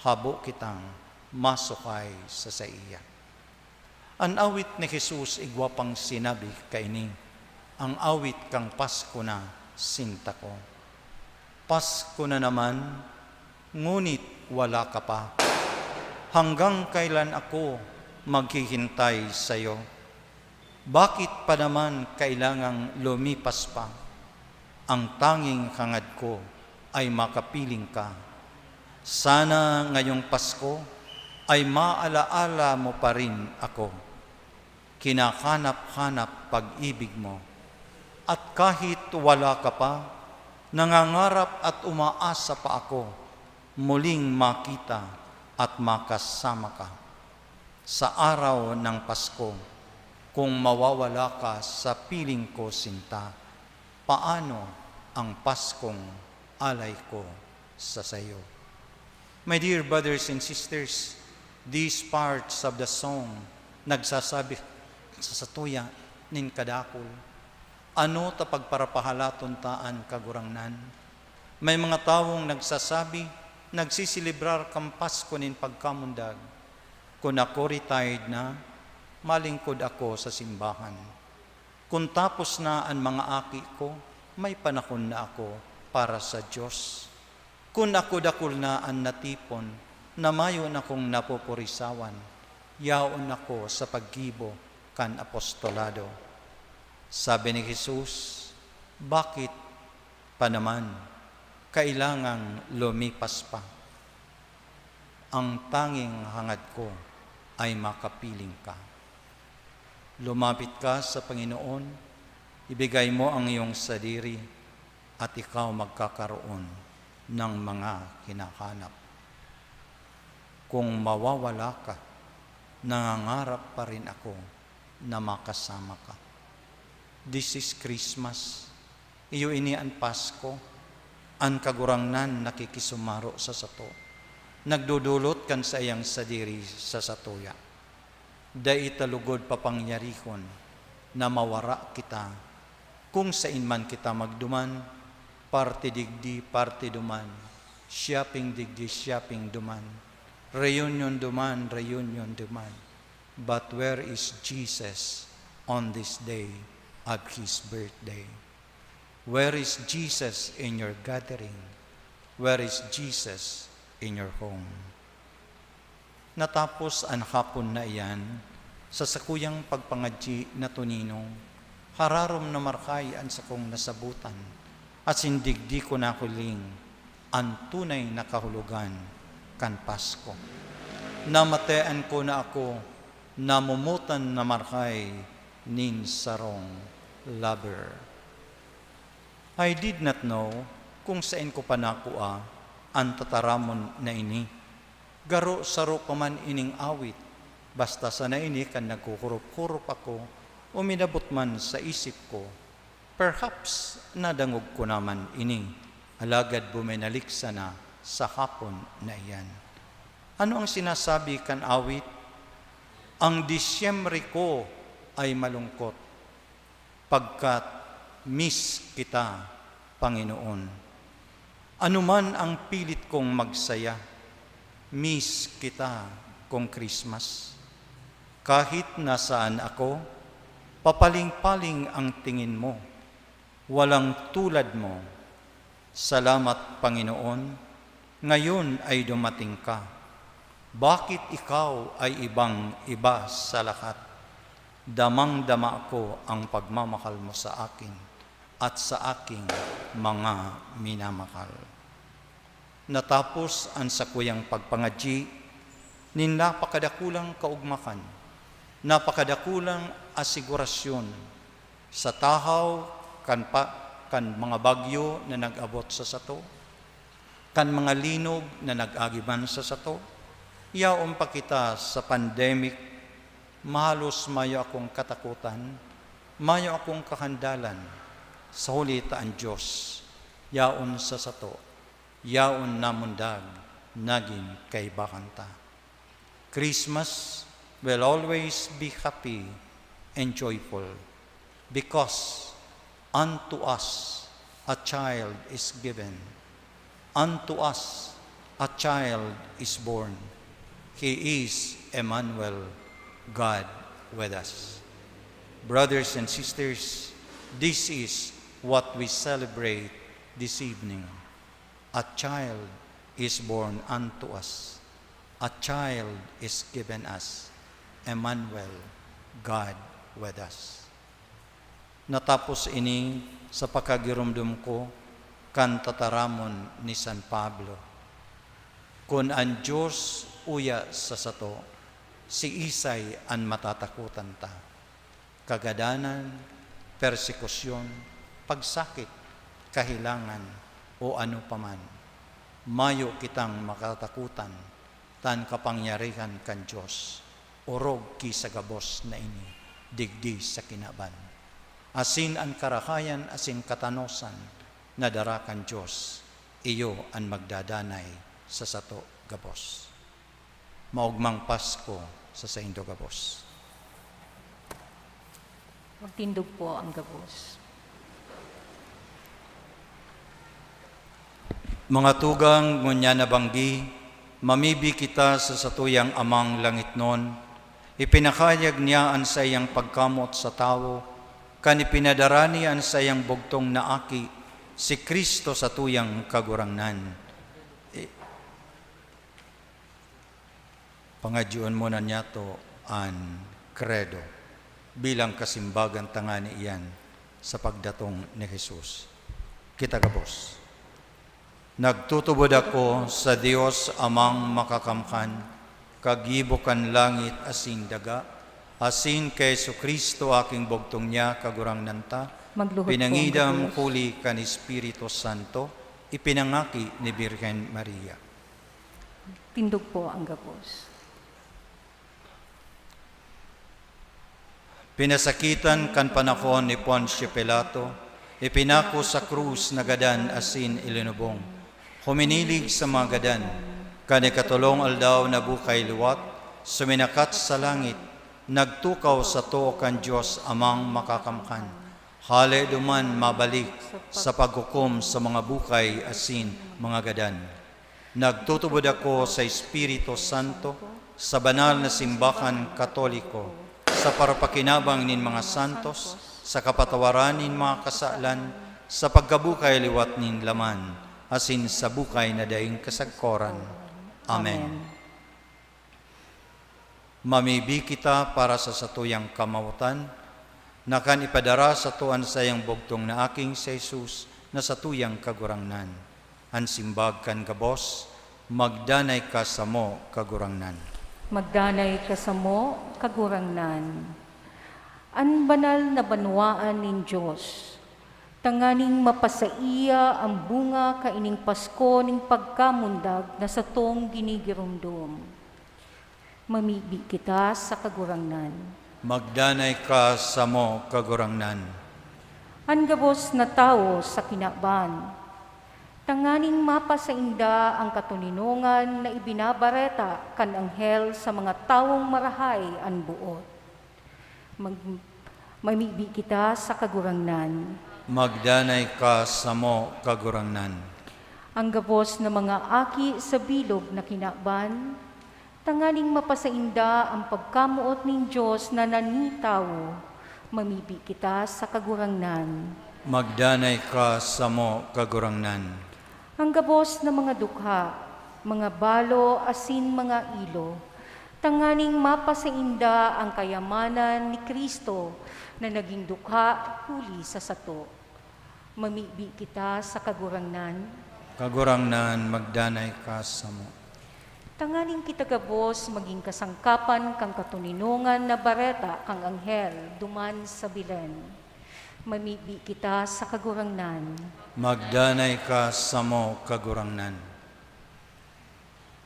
habo kitang masukay sa saiya. An awit ni Jesus igwa pang sinabi kaini, ang awit kan Pasko na sinta ko. Pasko na naman, ngunit wala ka pa. Hanggang kailan ako maghihintay sa'yo? Bakit pa naman kailangang lumipas pa? Ang tanging hangad ko ay makapiling ka. Sana ngayong Pasko ay maalaala mo pa rin ako. Kinakanap-kanap pag-ibig mo. At kahit wala ka pa, nangangarap at umaasa pa ako, muling makita at makasama ka. Sa araw ng Pasko, kung mawawala ka sa piling ko sinta, paano ang Paskong alay ko sa sayo? My dear brothers and sisters, these parts of the song nagsasabi sa satuya nin kadakul. Ano ta pagparapahalaton ta an Kagurangnan? May mga tawong nagsasabi, nagsiselebrar kan Pasko nin pagkamundag. Kun ako retired na, malingkod ako sa simbahan. Kun tapos na an mga aki ko, may panahon na ako para sa Dios. Kun ako dakul na an natipon na mayo na kong napupurisawan, yaon ako sa paggibo kan apostolado. Sabi ni Jesus, "Bakit pa naman kailangang lumipas pa? Ang tanging hangad ko ay makapiling ka." Lumapit ka sa Panginoon, ibigay mo ang iyong sadiri at ikaw magkakaroon ng mga hinahanap. Kung mawawala ka, nangangarap pa rin ako na makasama ka. This is Christmas. Iyo ini an Pasko. An Kagurangnan nakikisumaro sa sato. Nagdodolot kan saiyang sadiri sa satuya. Dai ta lugod papangyarihon na mawara kita kung saen man kita magduman, parte digdi, parte duman, shopping digdi, shopping duman, reunion duman, reunion duman. But where is Jesus on this day of His birthday? Where is Jesus in your gathering? Where is Jesus in your home? Natapos an hapon na iyan sa sakuyang pagpangadyi na toninong, hararom na marhay an sakong nasabotan, asin digdi ko nahiling an tunay na kahulogan kan Pasko. Namatean ko na ako namomotan na marhay nin sarong lover. I did not know kung saen ko pa nakua an tataramon na ini. Garo saro pa man ining awit, basta sana ini kan nagkukurop-kurop ako, uminabot man sa isip ko. Perhaps nadangog ko naman ini, alagad buminalik sana sa hapon na iyan. Ano ang sinasabi kan awit? Ang Disyembre ko ay malungkot, pagkat miss kita, Panginoon. Ano man ang pilit kong magsaya, miss kita kong Christmas. Kahit nasaan ako, papaling-paling ang tingin mo. Walang tulad mo. Salamat, Panginoon, ngayon ay dumating ka. Bakit ikaw ay ibang-iba sa lahat? Damang-dama ko ang pagmamahal mo sa akin at sa aking mga minamahal. Natapos an sakuyang pagpangadyi nin napakadakulang kaugmakan, napakadakulang asigurasyon sa tahaw kan pa-, kan mga bagyo na nag-abot sa sato, kan mga linog na nag-agi man sa sato. Yaon pa kita sa pandemic, mahalos mayo akong katakutan, mayo akong kahandalan, sa huli ta an Dios yaon sa sato, yaon namundag, nagin kaibahan ta. Christmas will always be happy and joyful because unto us a child is given, unto us a child is born. He is Emmanuel, God with us. Brothers and sisters, this is what we celebrate this evening. A child is born unto us, a child is given us, Emmanuel, God with us. Natapos ini sa pakagiromdom ko kan tataramon ni San Pablo, "Kun an Dios uya sa sato, siisay an matatakotan ta?" Kagadanan, persekusyon, pagsakit, kahelangan, o ano pa man, mayo kitang makatakotan ta an kapangyarihan kan Dios orog ki sa gabos na ini digdi sa kinaban, asin an karahayan asin katanosan na dara kan Dios, iyo an magdadanay sa sato gabos. Maogmang Pasko sa saindo gabos. Magtindog po ang gabos. Mga tugang, ngunyan na banggi, mamibi kita sa satuyang Amang langitnon. Ipinakayag niya an saiyang pagkamoot sa tawo, kan ipinadara niya an saiyang bugtong na Aki, si Cristo satuyang Kagurangnan. I-, Pangadyoon muna niyato an Credo bilang kasimbagan tangani iyan sa pagdatong ni Jesus. Kita gabos. Nagtutubod ako sa Dios Amang Makakamkan, kagibo kan langit asin daga, asin kay Jesu-Cristo, aking bugtong niya, Kagurangnan ta, magluhod po ang pinangidam gabos. Huli kan Espiritu Santo, ipinangaki ni Birhen Maria. Tindog po ang gabos. Pinasakitan kan panahon ni Poncio Pilato, ipinako sa krus, nagadan asin ilinubong. Huminilig sa mga gadan. Kan ikatolong aldaw, nabukay liwat, suminakat sa langit, nagtukaw sa too kan Dios Amang Makakamkan. Hale duman mabalik sa paghukom sa mga bukay asin mga gadan. Nagtutubod ako sa Espiritu Santo, sa banal na simbahan Katoliko, sa parapakinabang nin mga santos, sa kapatawaran nin mga kasalan, sa pagkabukay liwat nin laman, asin sa bukay na daing kasagkoran. Amen. Amen. Mamibi kita para sa satuyang kamawotan, na kan ipadara sato an saiyang bugtong na Aking si Jesus na satuyang Kagurangnan. An simbag kan gabos, "Magdanay ka samo, Kagurangnan." Magdanay ka samo, Kagurangnan. An banal na banwaan nin Dios, tanganing mapasaiya an bunga kaining Pasko nin pagkamundag na satong ginigiromdom. Mamibi kita sa Kagurangnan. Magdanay ka samo, Kagurangnan. An gabos na tawo sa kinaban, tanganing mapasainda an katoninongan na ibinabareta kan anghel sa mga tawong marahay an boot. Mag-, mamibi kita sa Kagurangnan. Magdanay ka samo, Kagurangnan. An gabos na mga aki sa bilog na kinaban, tanganing mapasainda an pagkamoot nin Dios na nanitawo, mamibi kita sa Kagurangnan. Magdanay ka samo, Kagurangnan. An gabos na mga dukha, mga balo asin mga ilo, tanganing mapasainda an kayamanan ni Cristo na nagin dukha huli sa sato. Mamibi kita sa Kagurangnan. Kagurangnan, magdanay ka samo. Tanganing kita gabos magin kasangkapan kan katoninongan na bareta kan anghel duman sa Belen. Mamibi kita sa Kagurangnan. Magdanay ka samo, Kagurangnan.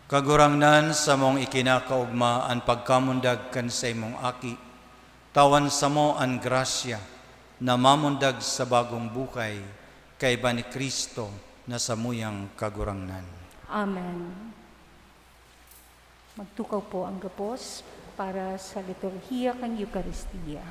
Kagurangnan, samong ikinakaogma an pagkamundag kan saimong Aki. Tawan samo an grasya na mamundag sa bagong buhay kaiba ni Cristo na samuyang Kagurangnan. Amen. Magtukaw po ang gabos para sa liturhiya kan Eukaristia.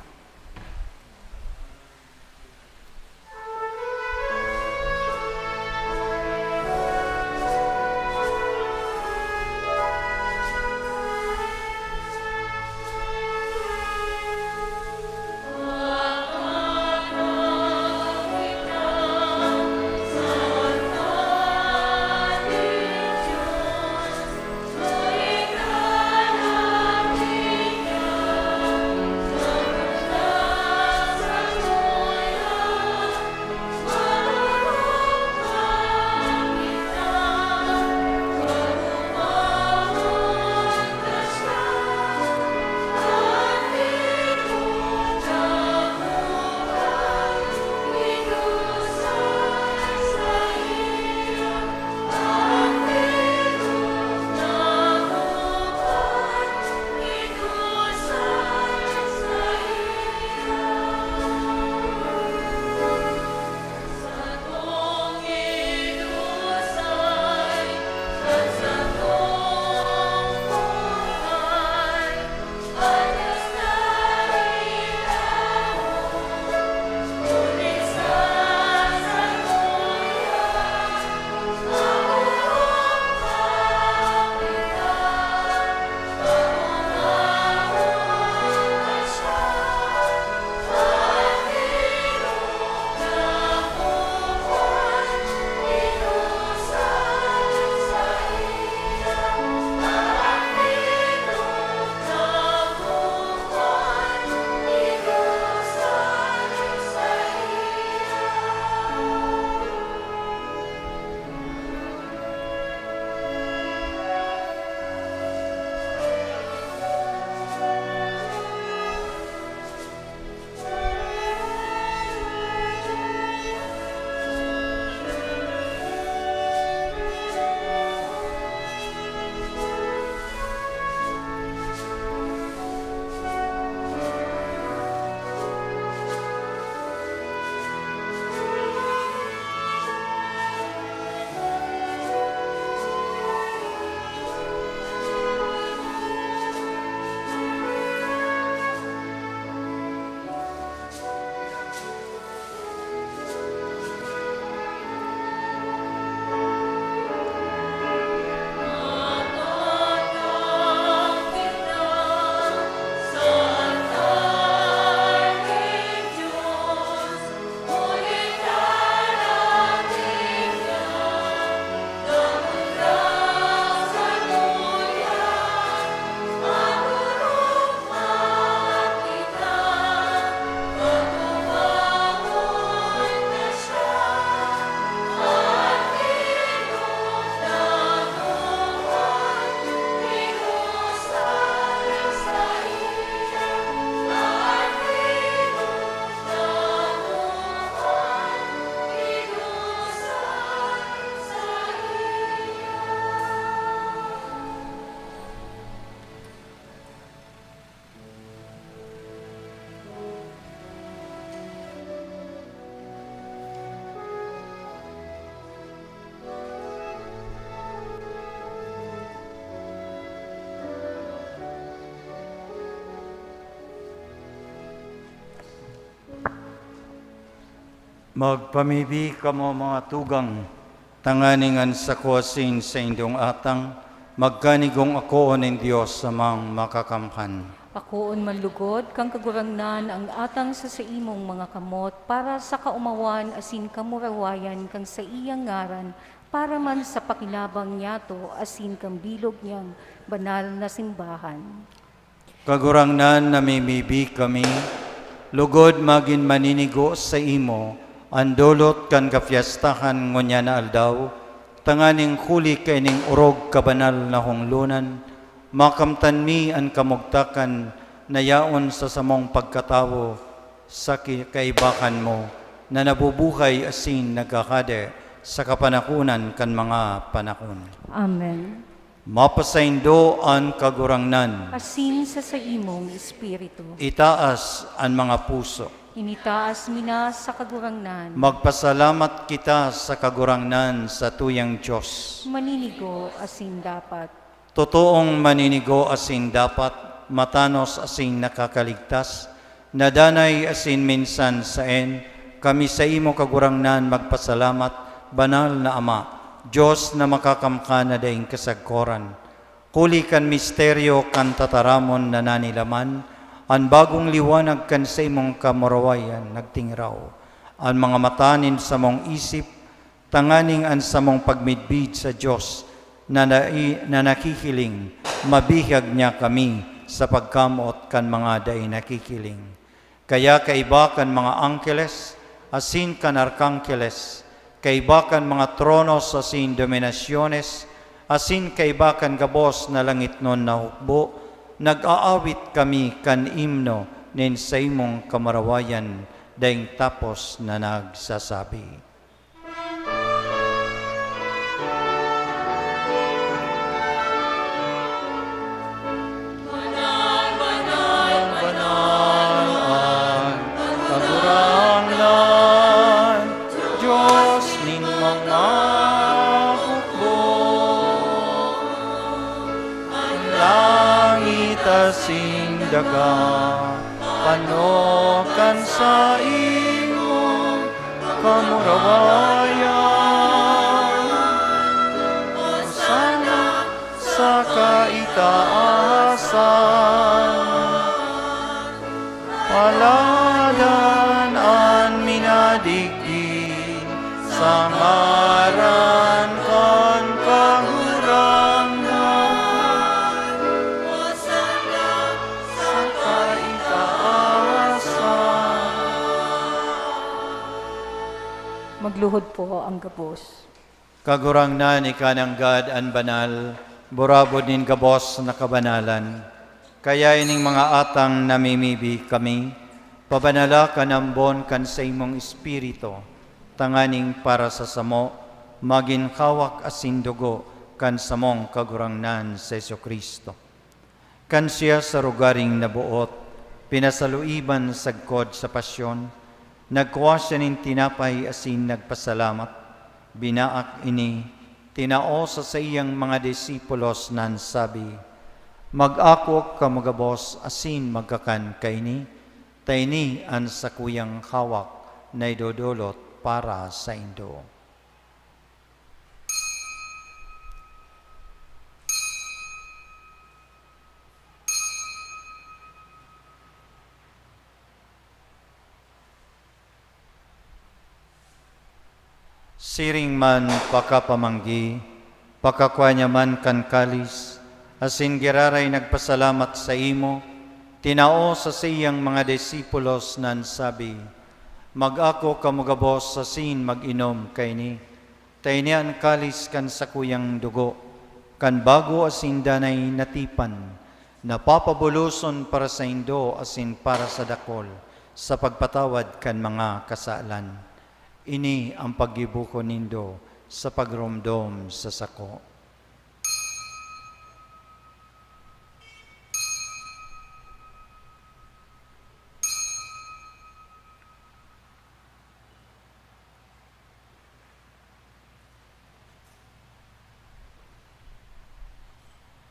Magpamibi kamo, mga tugang, tanganing an sako asin saindong atang magkanigong akoon nin Dios Amang Makakamkan. Akoon man lugod kan Kagurangnan ang atang sa saimong mga kamot, para sa kaomawan asin kamurawayan kan saiyang ngaran, para man sa pakinabang niyato asin kan bilog niyang banal na simbahan. Kagurangnan, namimibi kami, lugod magin maninigo saimo an dolot kan kapyestahan ngunyan na aldaw, tanganing huli kaining orog kabanal na honglonan, makamtan mi an kamugtakan na yaon sa samong pagkatawo sa ki-, kaibahan mo, na nabubuhay asin naghahade sa kapanahonan kan mga panahon. Amen. Mapasaindo an Kagurangnan. Asin sa saimong espiritu. Itaas an mga puso. Initaas mi na sa Kagurangnan. Magpasalamat kita sa Kagurangnan, satuyang Dios. Maninigo asin dapat. Totoong maninigo asin dapat, matanos asin nakakaligtas, na danay asin minsan saen, kami saimo, Kagurangnan, magpasalamat, Banal na Ama, Dios na makakamkan na daing kasagkoran. Huli kan misteryo kan tataramon na nanilaman, an bagong liwanag kan saimong kamurawayan nagtingraw. An mga mata nin samong isip, tanganing an samong pagmidbid sa Dios na nai-, na nakikiling, mabihag niya kami sa pagkamoot kan mga dai nakikiling. Kaya kaiba kan mga angkeles asin kan arkangkeles, kaiba kan mga tronos asin dominasyones, asin kaiba kan gabos na langitnon na hukbo, nag-aawit kami kan imno nin saimong kamurawayan daing tapos na nagsasabi. Banal, banal, banal an Kagurangnan, Dios nin mga hukbo. An langit asin daga, pano kan saimong kamurawayan. Hosana sa kaitaasan. Paladan an minadigdi sa ngaran kan Kagurangnan. Hosana sa kaitaasan. Magluhod po ang gabos. Kagurangnan, ika nanggad an banal, burabod nin gabos na kabanalan. Kaya ining mga atang namimibi kami, pabanala kan ambon kan saimong Espiritu, tanganing para sa samo, magin hawak asin dugo kan samong Kagurangnan si Jesu-Cristo. Kan siya sa rogaring naboot, pinasaluiban sagkod sa pasyon, nagkua siya nin tinapay asin nagpasalamat, binaak ini, tinao sa saiyang mga disipulos na an sabi, "Mag-ako kamo gabos asin magkakan kaini, ta ini an sakuyang hawak na idodolot para saindo." Siring man pakapamanggi, pakakua niya man kan kalis, asin giraray nagpasalamat saimo, tinao sa saiyang mga disipulos na an sabi, "Mag-ako kamo gabos asin mag-inom kaini, ta ini an kalis kan sakuyang dugo, kan bago asin danay na tipan, na papabuloson para saindo asin para sa dakul, sa pagpatawad kan mga kasalan. Ini an paggibo ko nindo sa pagromdom sa sako."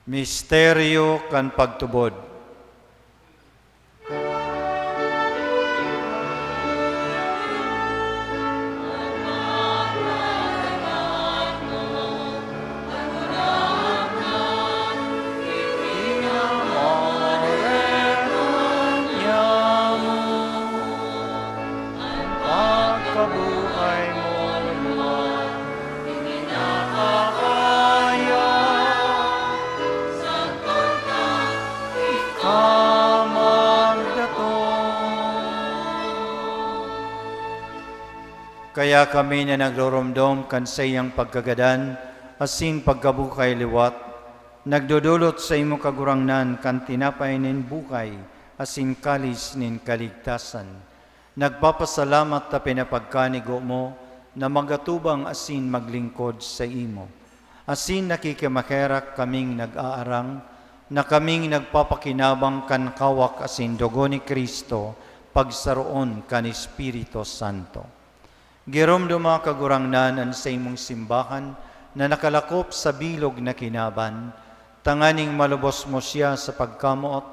Misteryo kan pagtubod. Kaya kami na nagroromdom kan saiyang pagkagadan asin pagkabuhay liwat, nagdodolot sa imo, Kagurangnan, kan tinapay nin buhay asin kalis nin kaligtasan. Nagpapasalamat ta pinapagkanigo mo na magatubang asin maglingkod sa imo. Asin nakikimaherak kaming nag-aarang na kaming nagpapakinabang kan kawak asin dugo ni Cristo, pagsaroon kan Espiritu Santo. Giromdoma, Kagurangnan, an saimong simbahan na nakalakop sa bilog na kinaban, tanganing malubos mo siya sa pagkamoot,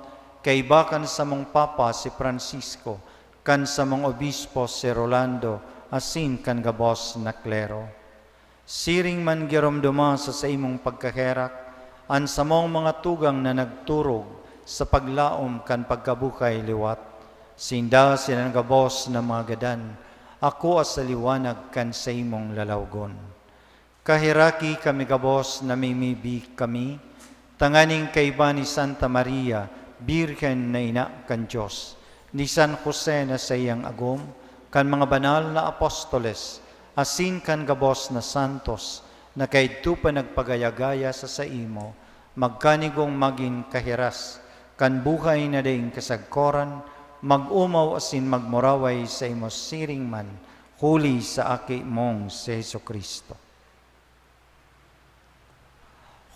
kaiba kan samong Papa si Francisco, kan samong Obispo si Rolando, asin kan gabos na klero. Siring man giromdoma sa saimong pagkaherak an samong mga tugang na nagturog sa paglaom kan pagkabuhay liwat. Sinda sinan gabos na mga gadan, akoa sa liwanag kan saimong lalawgon. Kaheraki kami gabos, namimibi kami, tanganing kaiba ni Santa Maria, Birhen na ina kan Dios, ni San Jose na saiyang agom, kan mga banal na apostoles, asin kan gabos na santos na kaidto pa nagpagayagaya sa saimo, magkanigong magin kahiras kan buhay na daing kasagkoran, mag-omaw asin magmuraway sa imo siring man, huli sa Aki mong si Jesu-Cristo.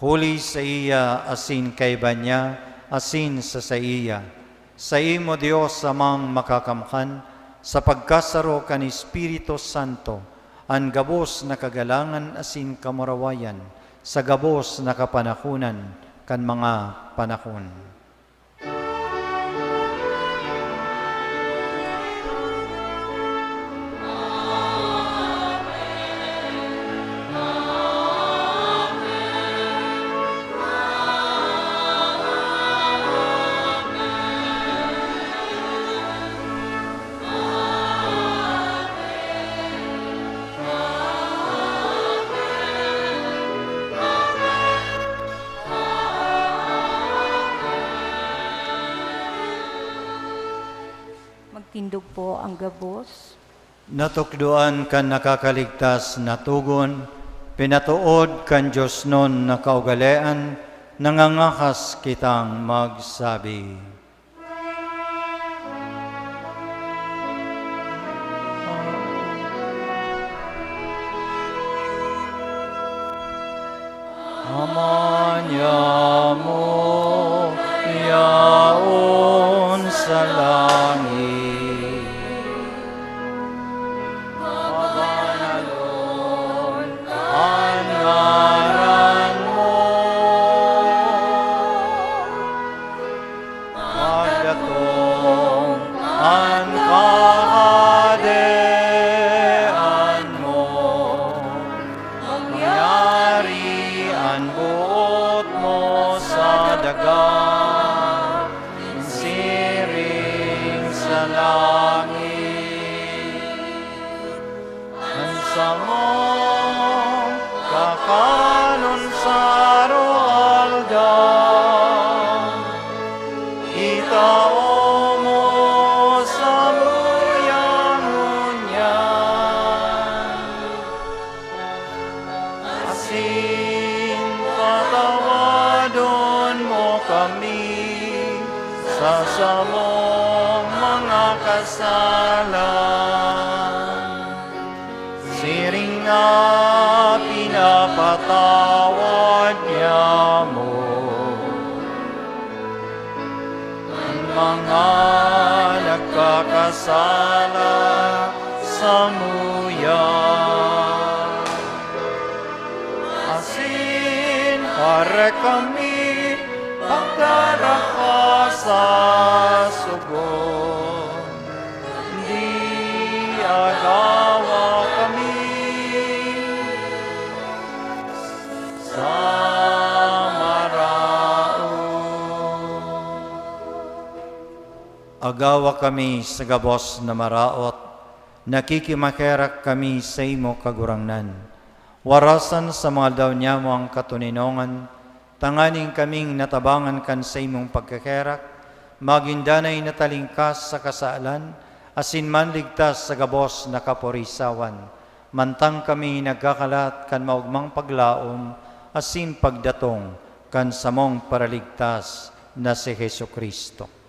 Huli saiya, asin kaiba niya, asin sa saiya, saimo, Dios Amang Makakamhan, sa pagkasaro kan Espiritu Santo, an gabos na kagalangan asin kamurawayan sa gabos na kapanahonan kan mga panahon. Magtindog po ang gabos. Natukdoan kan nakakaligtas na togon, pinatood kan diosnon na kaugalean, nangangahas kitang magsabi. Ama niamo yaon sa langit. Pabanalon an ngaran mo. Magdatong an kahadean mo. Mangyari an boot mo sa daga, siring sa langit. An samong kakanon sa aroaldaw, itao mo samuya ngunyan. Asin patawadon mo kami sa samong mga kasalan, siring na pinapatawad niamo an mga nagkakasala samuya. Asin pare kami pagdaraka sa sogo, kundi agawa kami sa maraot. Agawa kami sa gabos na maraot, nakikimaherak kami saimo, Kagurangnan. Warasan sa mga aldaw niamo an katoninongan, tanganing kaming natabangan kan saimong pagkaherak, magin danay na talingkas sa kasalan, asin manligtas sa gabos na kaporisawan, Mantang kami nagkakalat kan maogmang paglaom asin pagdatong kan samong Paraligtas na si Jesu-Cristo.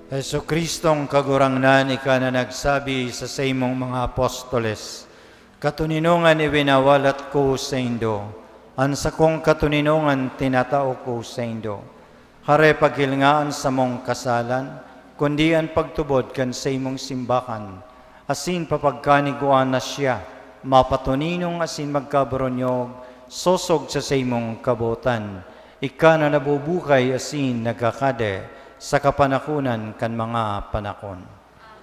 Jesu-Cristong Kagurangnan, ika na nagsabi sa saimong mga apostoles, "Katoninongan iwinawalat ko saindo, an sakong katoninongan tinatao ko saindo." Hare paghilinga an samong kasalan, kundi an pagtubod kan saimong simbahan, asin papagkanigwaan na siya, mapatoninong asin magkaburunyog, sosog sa saimong kabotan. Ika na nabubuhay asin nagkakade sa kapanakonan kan mga panakon.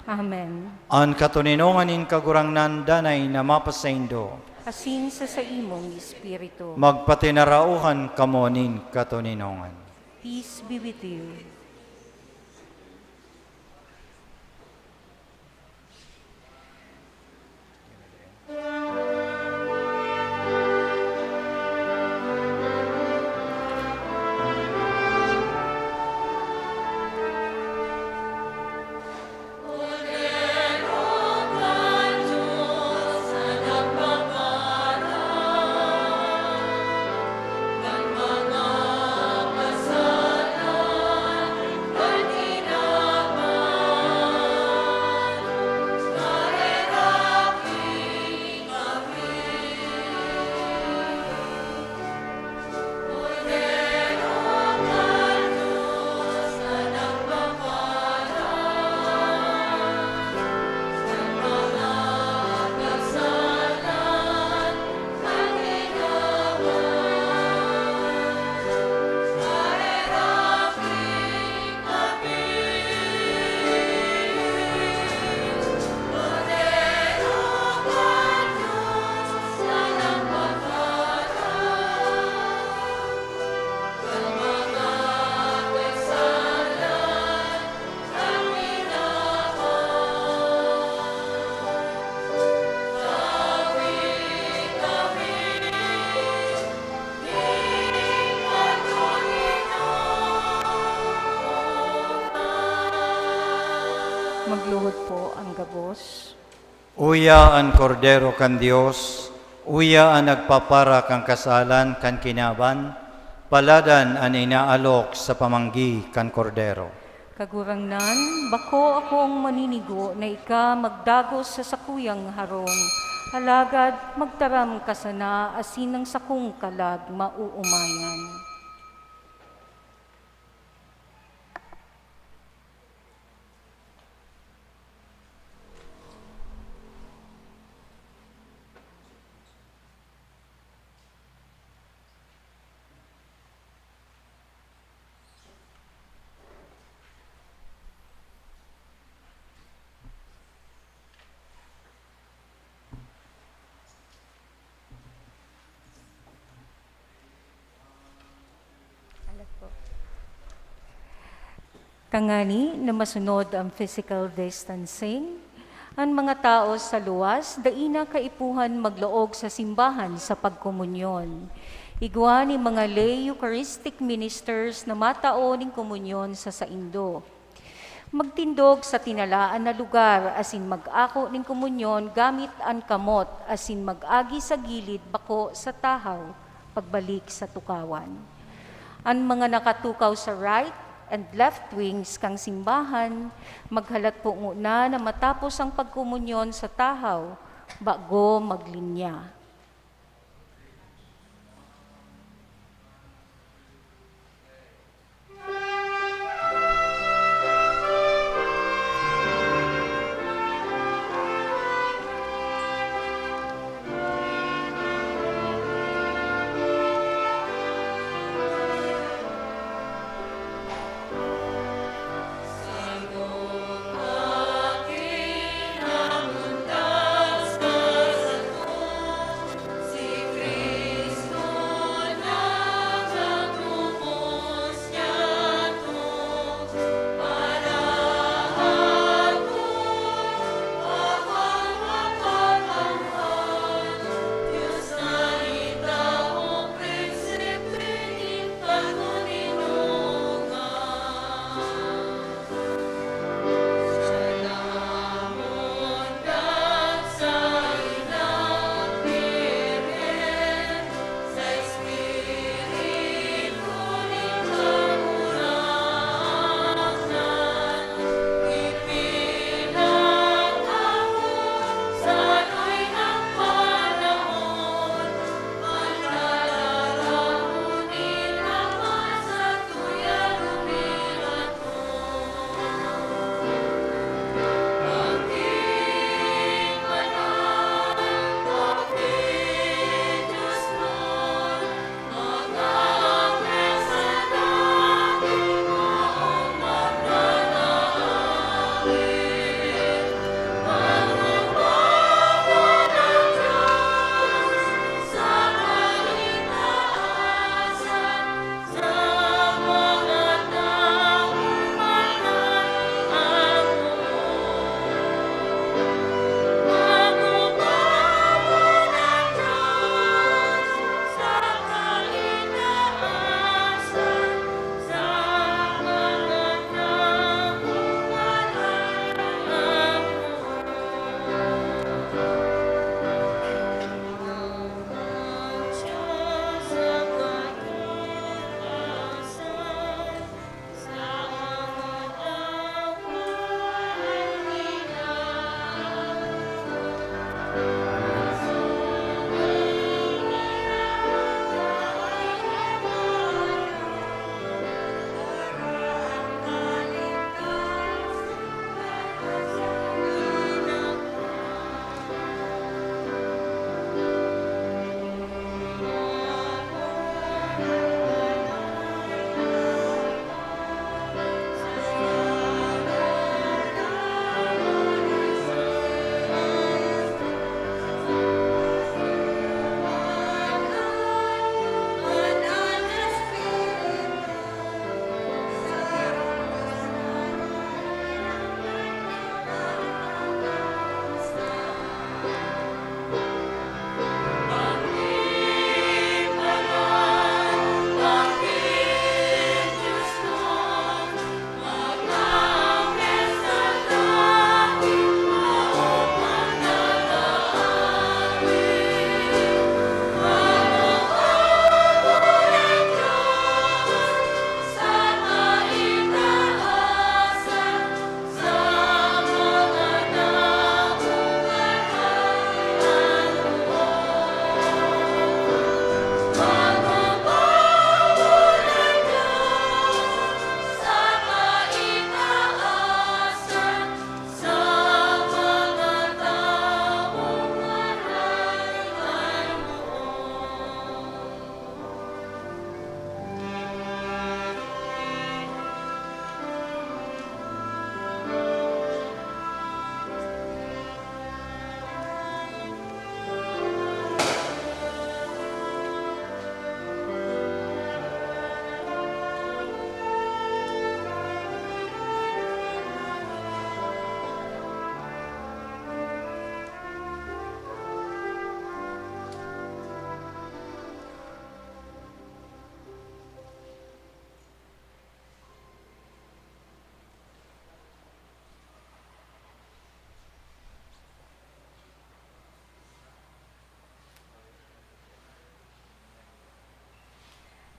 Amen. An katoninongan nin Kagurangnan danay na mapasaindo. Asin sa saimong espiritu. Magpatinarauhan kamo nin katoninongan. Peace be with you. Magluhod po ang gabos. Uya an Kordero kan Dios, uya an nagpapara kan kasalan kan kinaban, paladan an inaalok sa pamanggi kan Kordero. Kagurangnan, bako akong maninigo na ika magdagos sa sakuyang harong, alagad magtaram ka sana asin ang sakong kalag maoomayan. Alas po. Tangani na masunod ang physical distancing, an mga tao sa luwas dai na kaipuhan maglaog sa simbahan sa pagkomunyon. Igwa nin mga lay Eucharistic ministers na matao nin komunyon sa saindo. Magtindog sa tinalaan na lugar asin mag-ako nin komunyon gamit an kamot asin mag-agi sa gilid bako sa tahaw pagbalik sa tukawan. An mga nakatukaw sa right and left wings kan simbahan, maghalat po ngona na matapos ang pagkomunyon sa tahaw bago maglinya.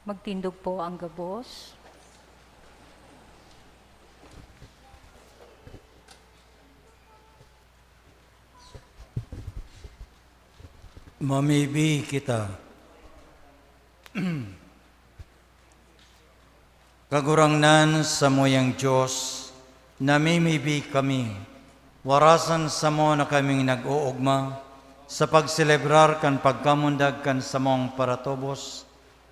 Magtindog po ang gabos. Mamibi kita. Kagurangnan, samuyang Dios, namimibi kami. Warasan samo na kaming nag-oogma sa pagselebrar kan pagkamundag kan samong paratubos,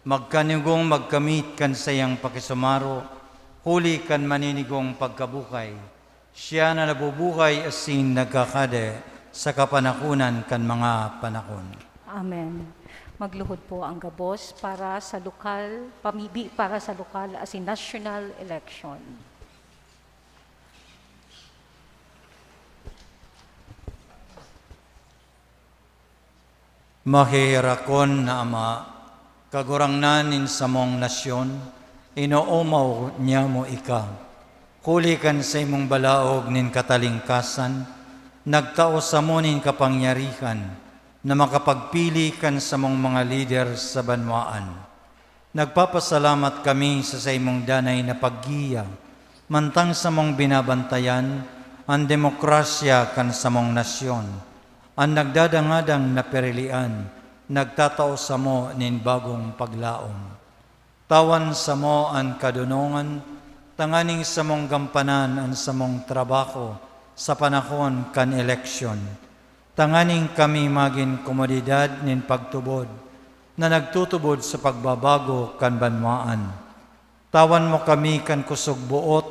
magkanigong magkamit kan saiyang pakisumaro, huli kan maninigong pagkabuhay. Siya na nabubuhay asin nagkakade sa kapanakonan kan mga panahon. Amen. Magluhod po ang gabos para sa lokal, pamibi para sa lokal asin national election. Maheherakon na Ama, Kagurangnan nin samong nasyon, inoomaw niamo ika. Huli kan saimong balaog nin katalingkasan, nagtao samo nin kapangyarihan na makapagpili kan samong mga lider sa banwaan. Nagpapasalamat kami sa saimong danay na paggiya, mantang samong binabantayan an demokrasya kan samong nasyon. An nagdadangadang na pirilian, nagtatao samo nin bagong paglaom. Tawan samo an kadonongan, tanganing samong gampanan an samong trabaho sa panahon kan eleksyon. Tanganing kami magin komodidad nin pagtubod na nagtutubod sa pagbabago kan banwaan. Tawan mo kami kan kusog boot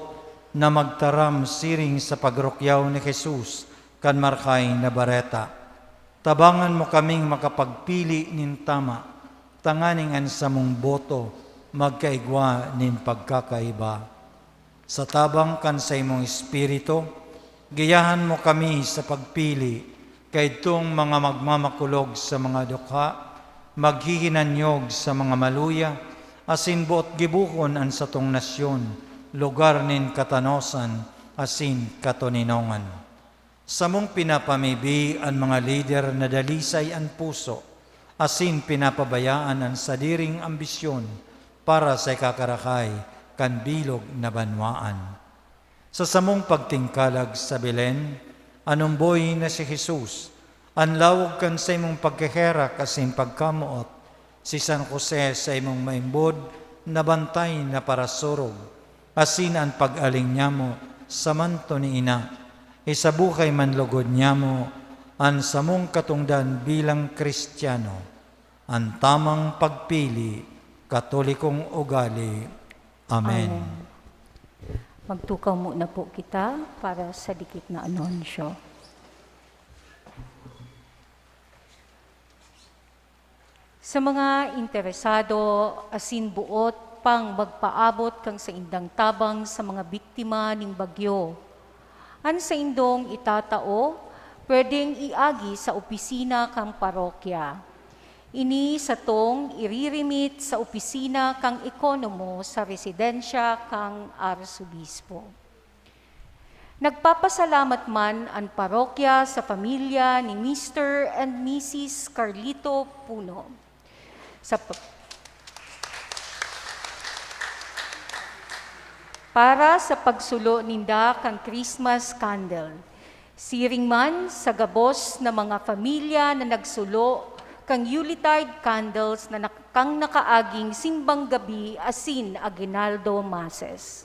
na magtaram siring sa pagrukyaw ni Jesus kan Marahay na Bareta. Tabangan mo kaming makapagpili nin tama, tanganing an samong boto magkaigwa nin pagkakaiba. Sa tabang kan saimong Espiritu, giyahan mo kami sa pagpili kaidtong mga magmamakulog sa mga dukha, maghihinanyog sa mga maluya, asin boot gibohon an satong nasyon, lugar nin katanosan asin katoninongan. Samong pinapamibi an mga lider na dalisay an puso, asin pinapabayaan an sadiring ambisyon para sa ikakarahay kan bilog na banwaan. Sa samong pagtingkalag sa Belen, an omboy na si Jesus, an lawog kan saimong pagkaherak asin pagkamoot, si San Jose saimong maimbod na bantay na parasurog, asin an pag-aling nyamo sa manto ni Ina, isabuhay man logod nyamo an samong katongdan bilang Cristiano. An tamang pagpili Katolikong ugali. Amen. Amen. Magtukaw muna po kita para sa dikit na anunsyo. Sa mga interesado asin boot pang magpaabot kan saindang tabang sa mga biktima nin bagyo, an saindong itatao pwedeng iagi sa opisina kan parokya. Ini satong iriremit sa opisina kan ekonomo sa residensya kan arsobispo. Nagpapasalamat man an parokya sa pamilya ni Mister and Missus Carlito Puno sa p-, para sa pagsulo ninda kan Christmas candle. Siring man sa gabos na mga pamilya na nagsulo kan Yuletide candles na nak-, kan nakaaging simbang gabi asin aguinaldo masses.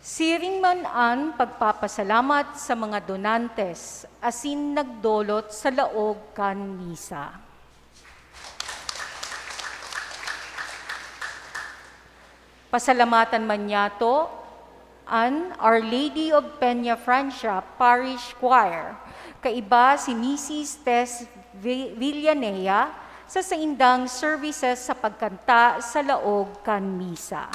Siring man an pagpapasalamat sa mga donantes asin nagdolot sa laog kan misa. Pasalamatan man niyato an Our Lady of Peña Francia Parish Choir, kaiba si Missus Tess Vi-, Villanea, sa saindang services sa pagkanta sa laog kan misa.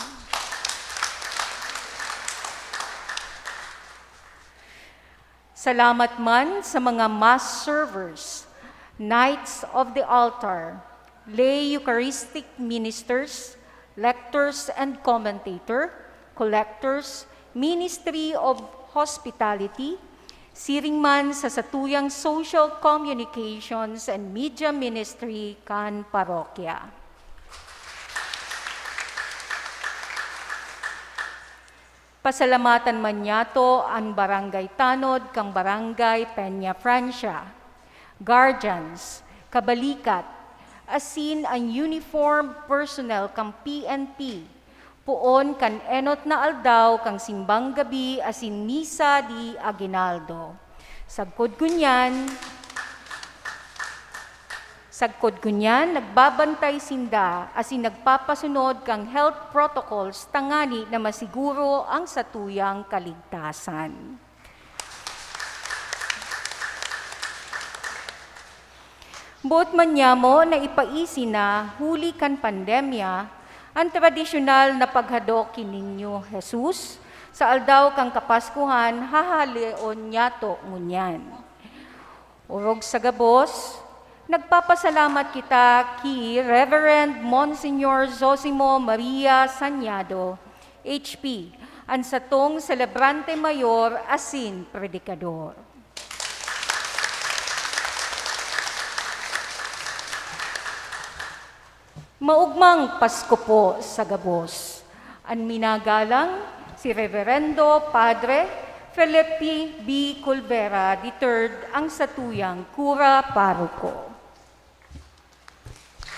Salamat man sa mga mass servers, knights of the altar, lay Eucharistic ministers, lectors and commentator, collectors, Ministry of Hospitality, siring man sa satuyang Social Communications and Media Ministry kan parokya. Pasalamatan man niyato an barangay tanod kan Barangay Peña Francia, guardians, kabalikat, asin an uniform personnel kan P N P, poon kan enot na aldaw kan simbang gabi asin misa de aguinaldo. Sagkod ngunyan, sagkod ngunyan, nagbabantay sinda asin nagpapasunod kan health protocols tangani na masiguro an satuyang kaligtasan. Boot man niamo na ipaisi na, huli kan pandemya, an tradisyonal na paghadok ki Niño Jesus sa aldaw kan Kapaskuhan, hahaleon niyato ngunyan. Orog sa gabos, nagpapasalamat kita ki Reverend Monsignor Zosimo Maria Sañado, H P, an satong selebrante mayor asin predikador. Maogmang Pasko po sa gabos. An minagalang, si Reverendo Padre Felipe B. Colbera the third, ang satuyang kura paroko.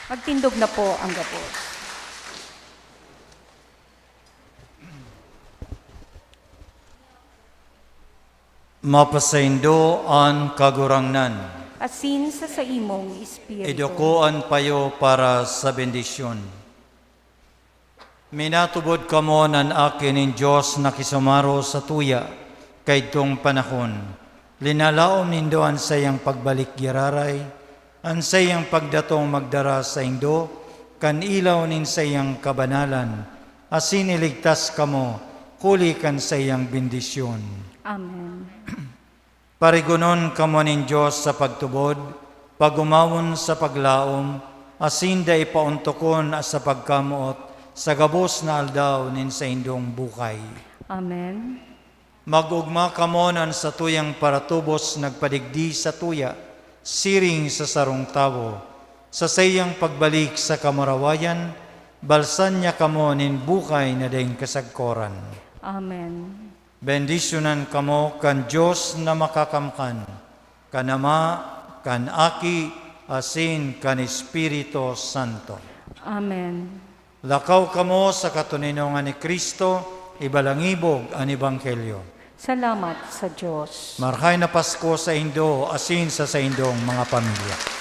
Magtindog na po ang gabos. Mapasaindo an Kagurangnan. Asin sa saimong espiritu. Iduko an payo para sa bendisyon. Minatubod kamo na an Aki nin Dios nakisumaro sa tuya kaidtong panahon. Linalaom nindo an saiyang pagbalik giraray, an saiyang pagdatong magdara saindo kan ilaw nin saiyang kabanalan, asin iligtas kamo huli kan saiyang bendisyon. Amen. Parigonon kamo nin Dios sa pagtubod, pag-omawon sa paglaom, asin dai paontokon sa pagkamoot sa gabos na aldaw nin saindong buhay. Amen. Mag-ogma kamo na an satuyang paratubos nagpadigdi sa tuya, siring sa sarong tawo. Sa saiyang pagbalik sa kamurawayan, balsan niya kamo nin buhay na daing kasagkoran. Amen. Bendisyonan kamo kan Dios na Makakamkan, kan Ama, kan Aki, asin kan Espiritu Santo. Amen. Lakaw kamo sa katoninongan ni Cristo, ibalangibog an ebanghelyo. Salamat sa Diyos. Marahay na Pasko sa indo, asin sa saindong mga pamilya.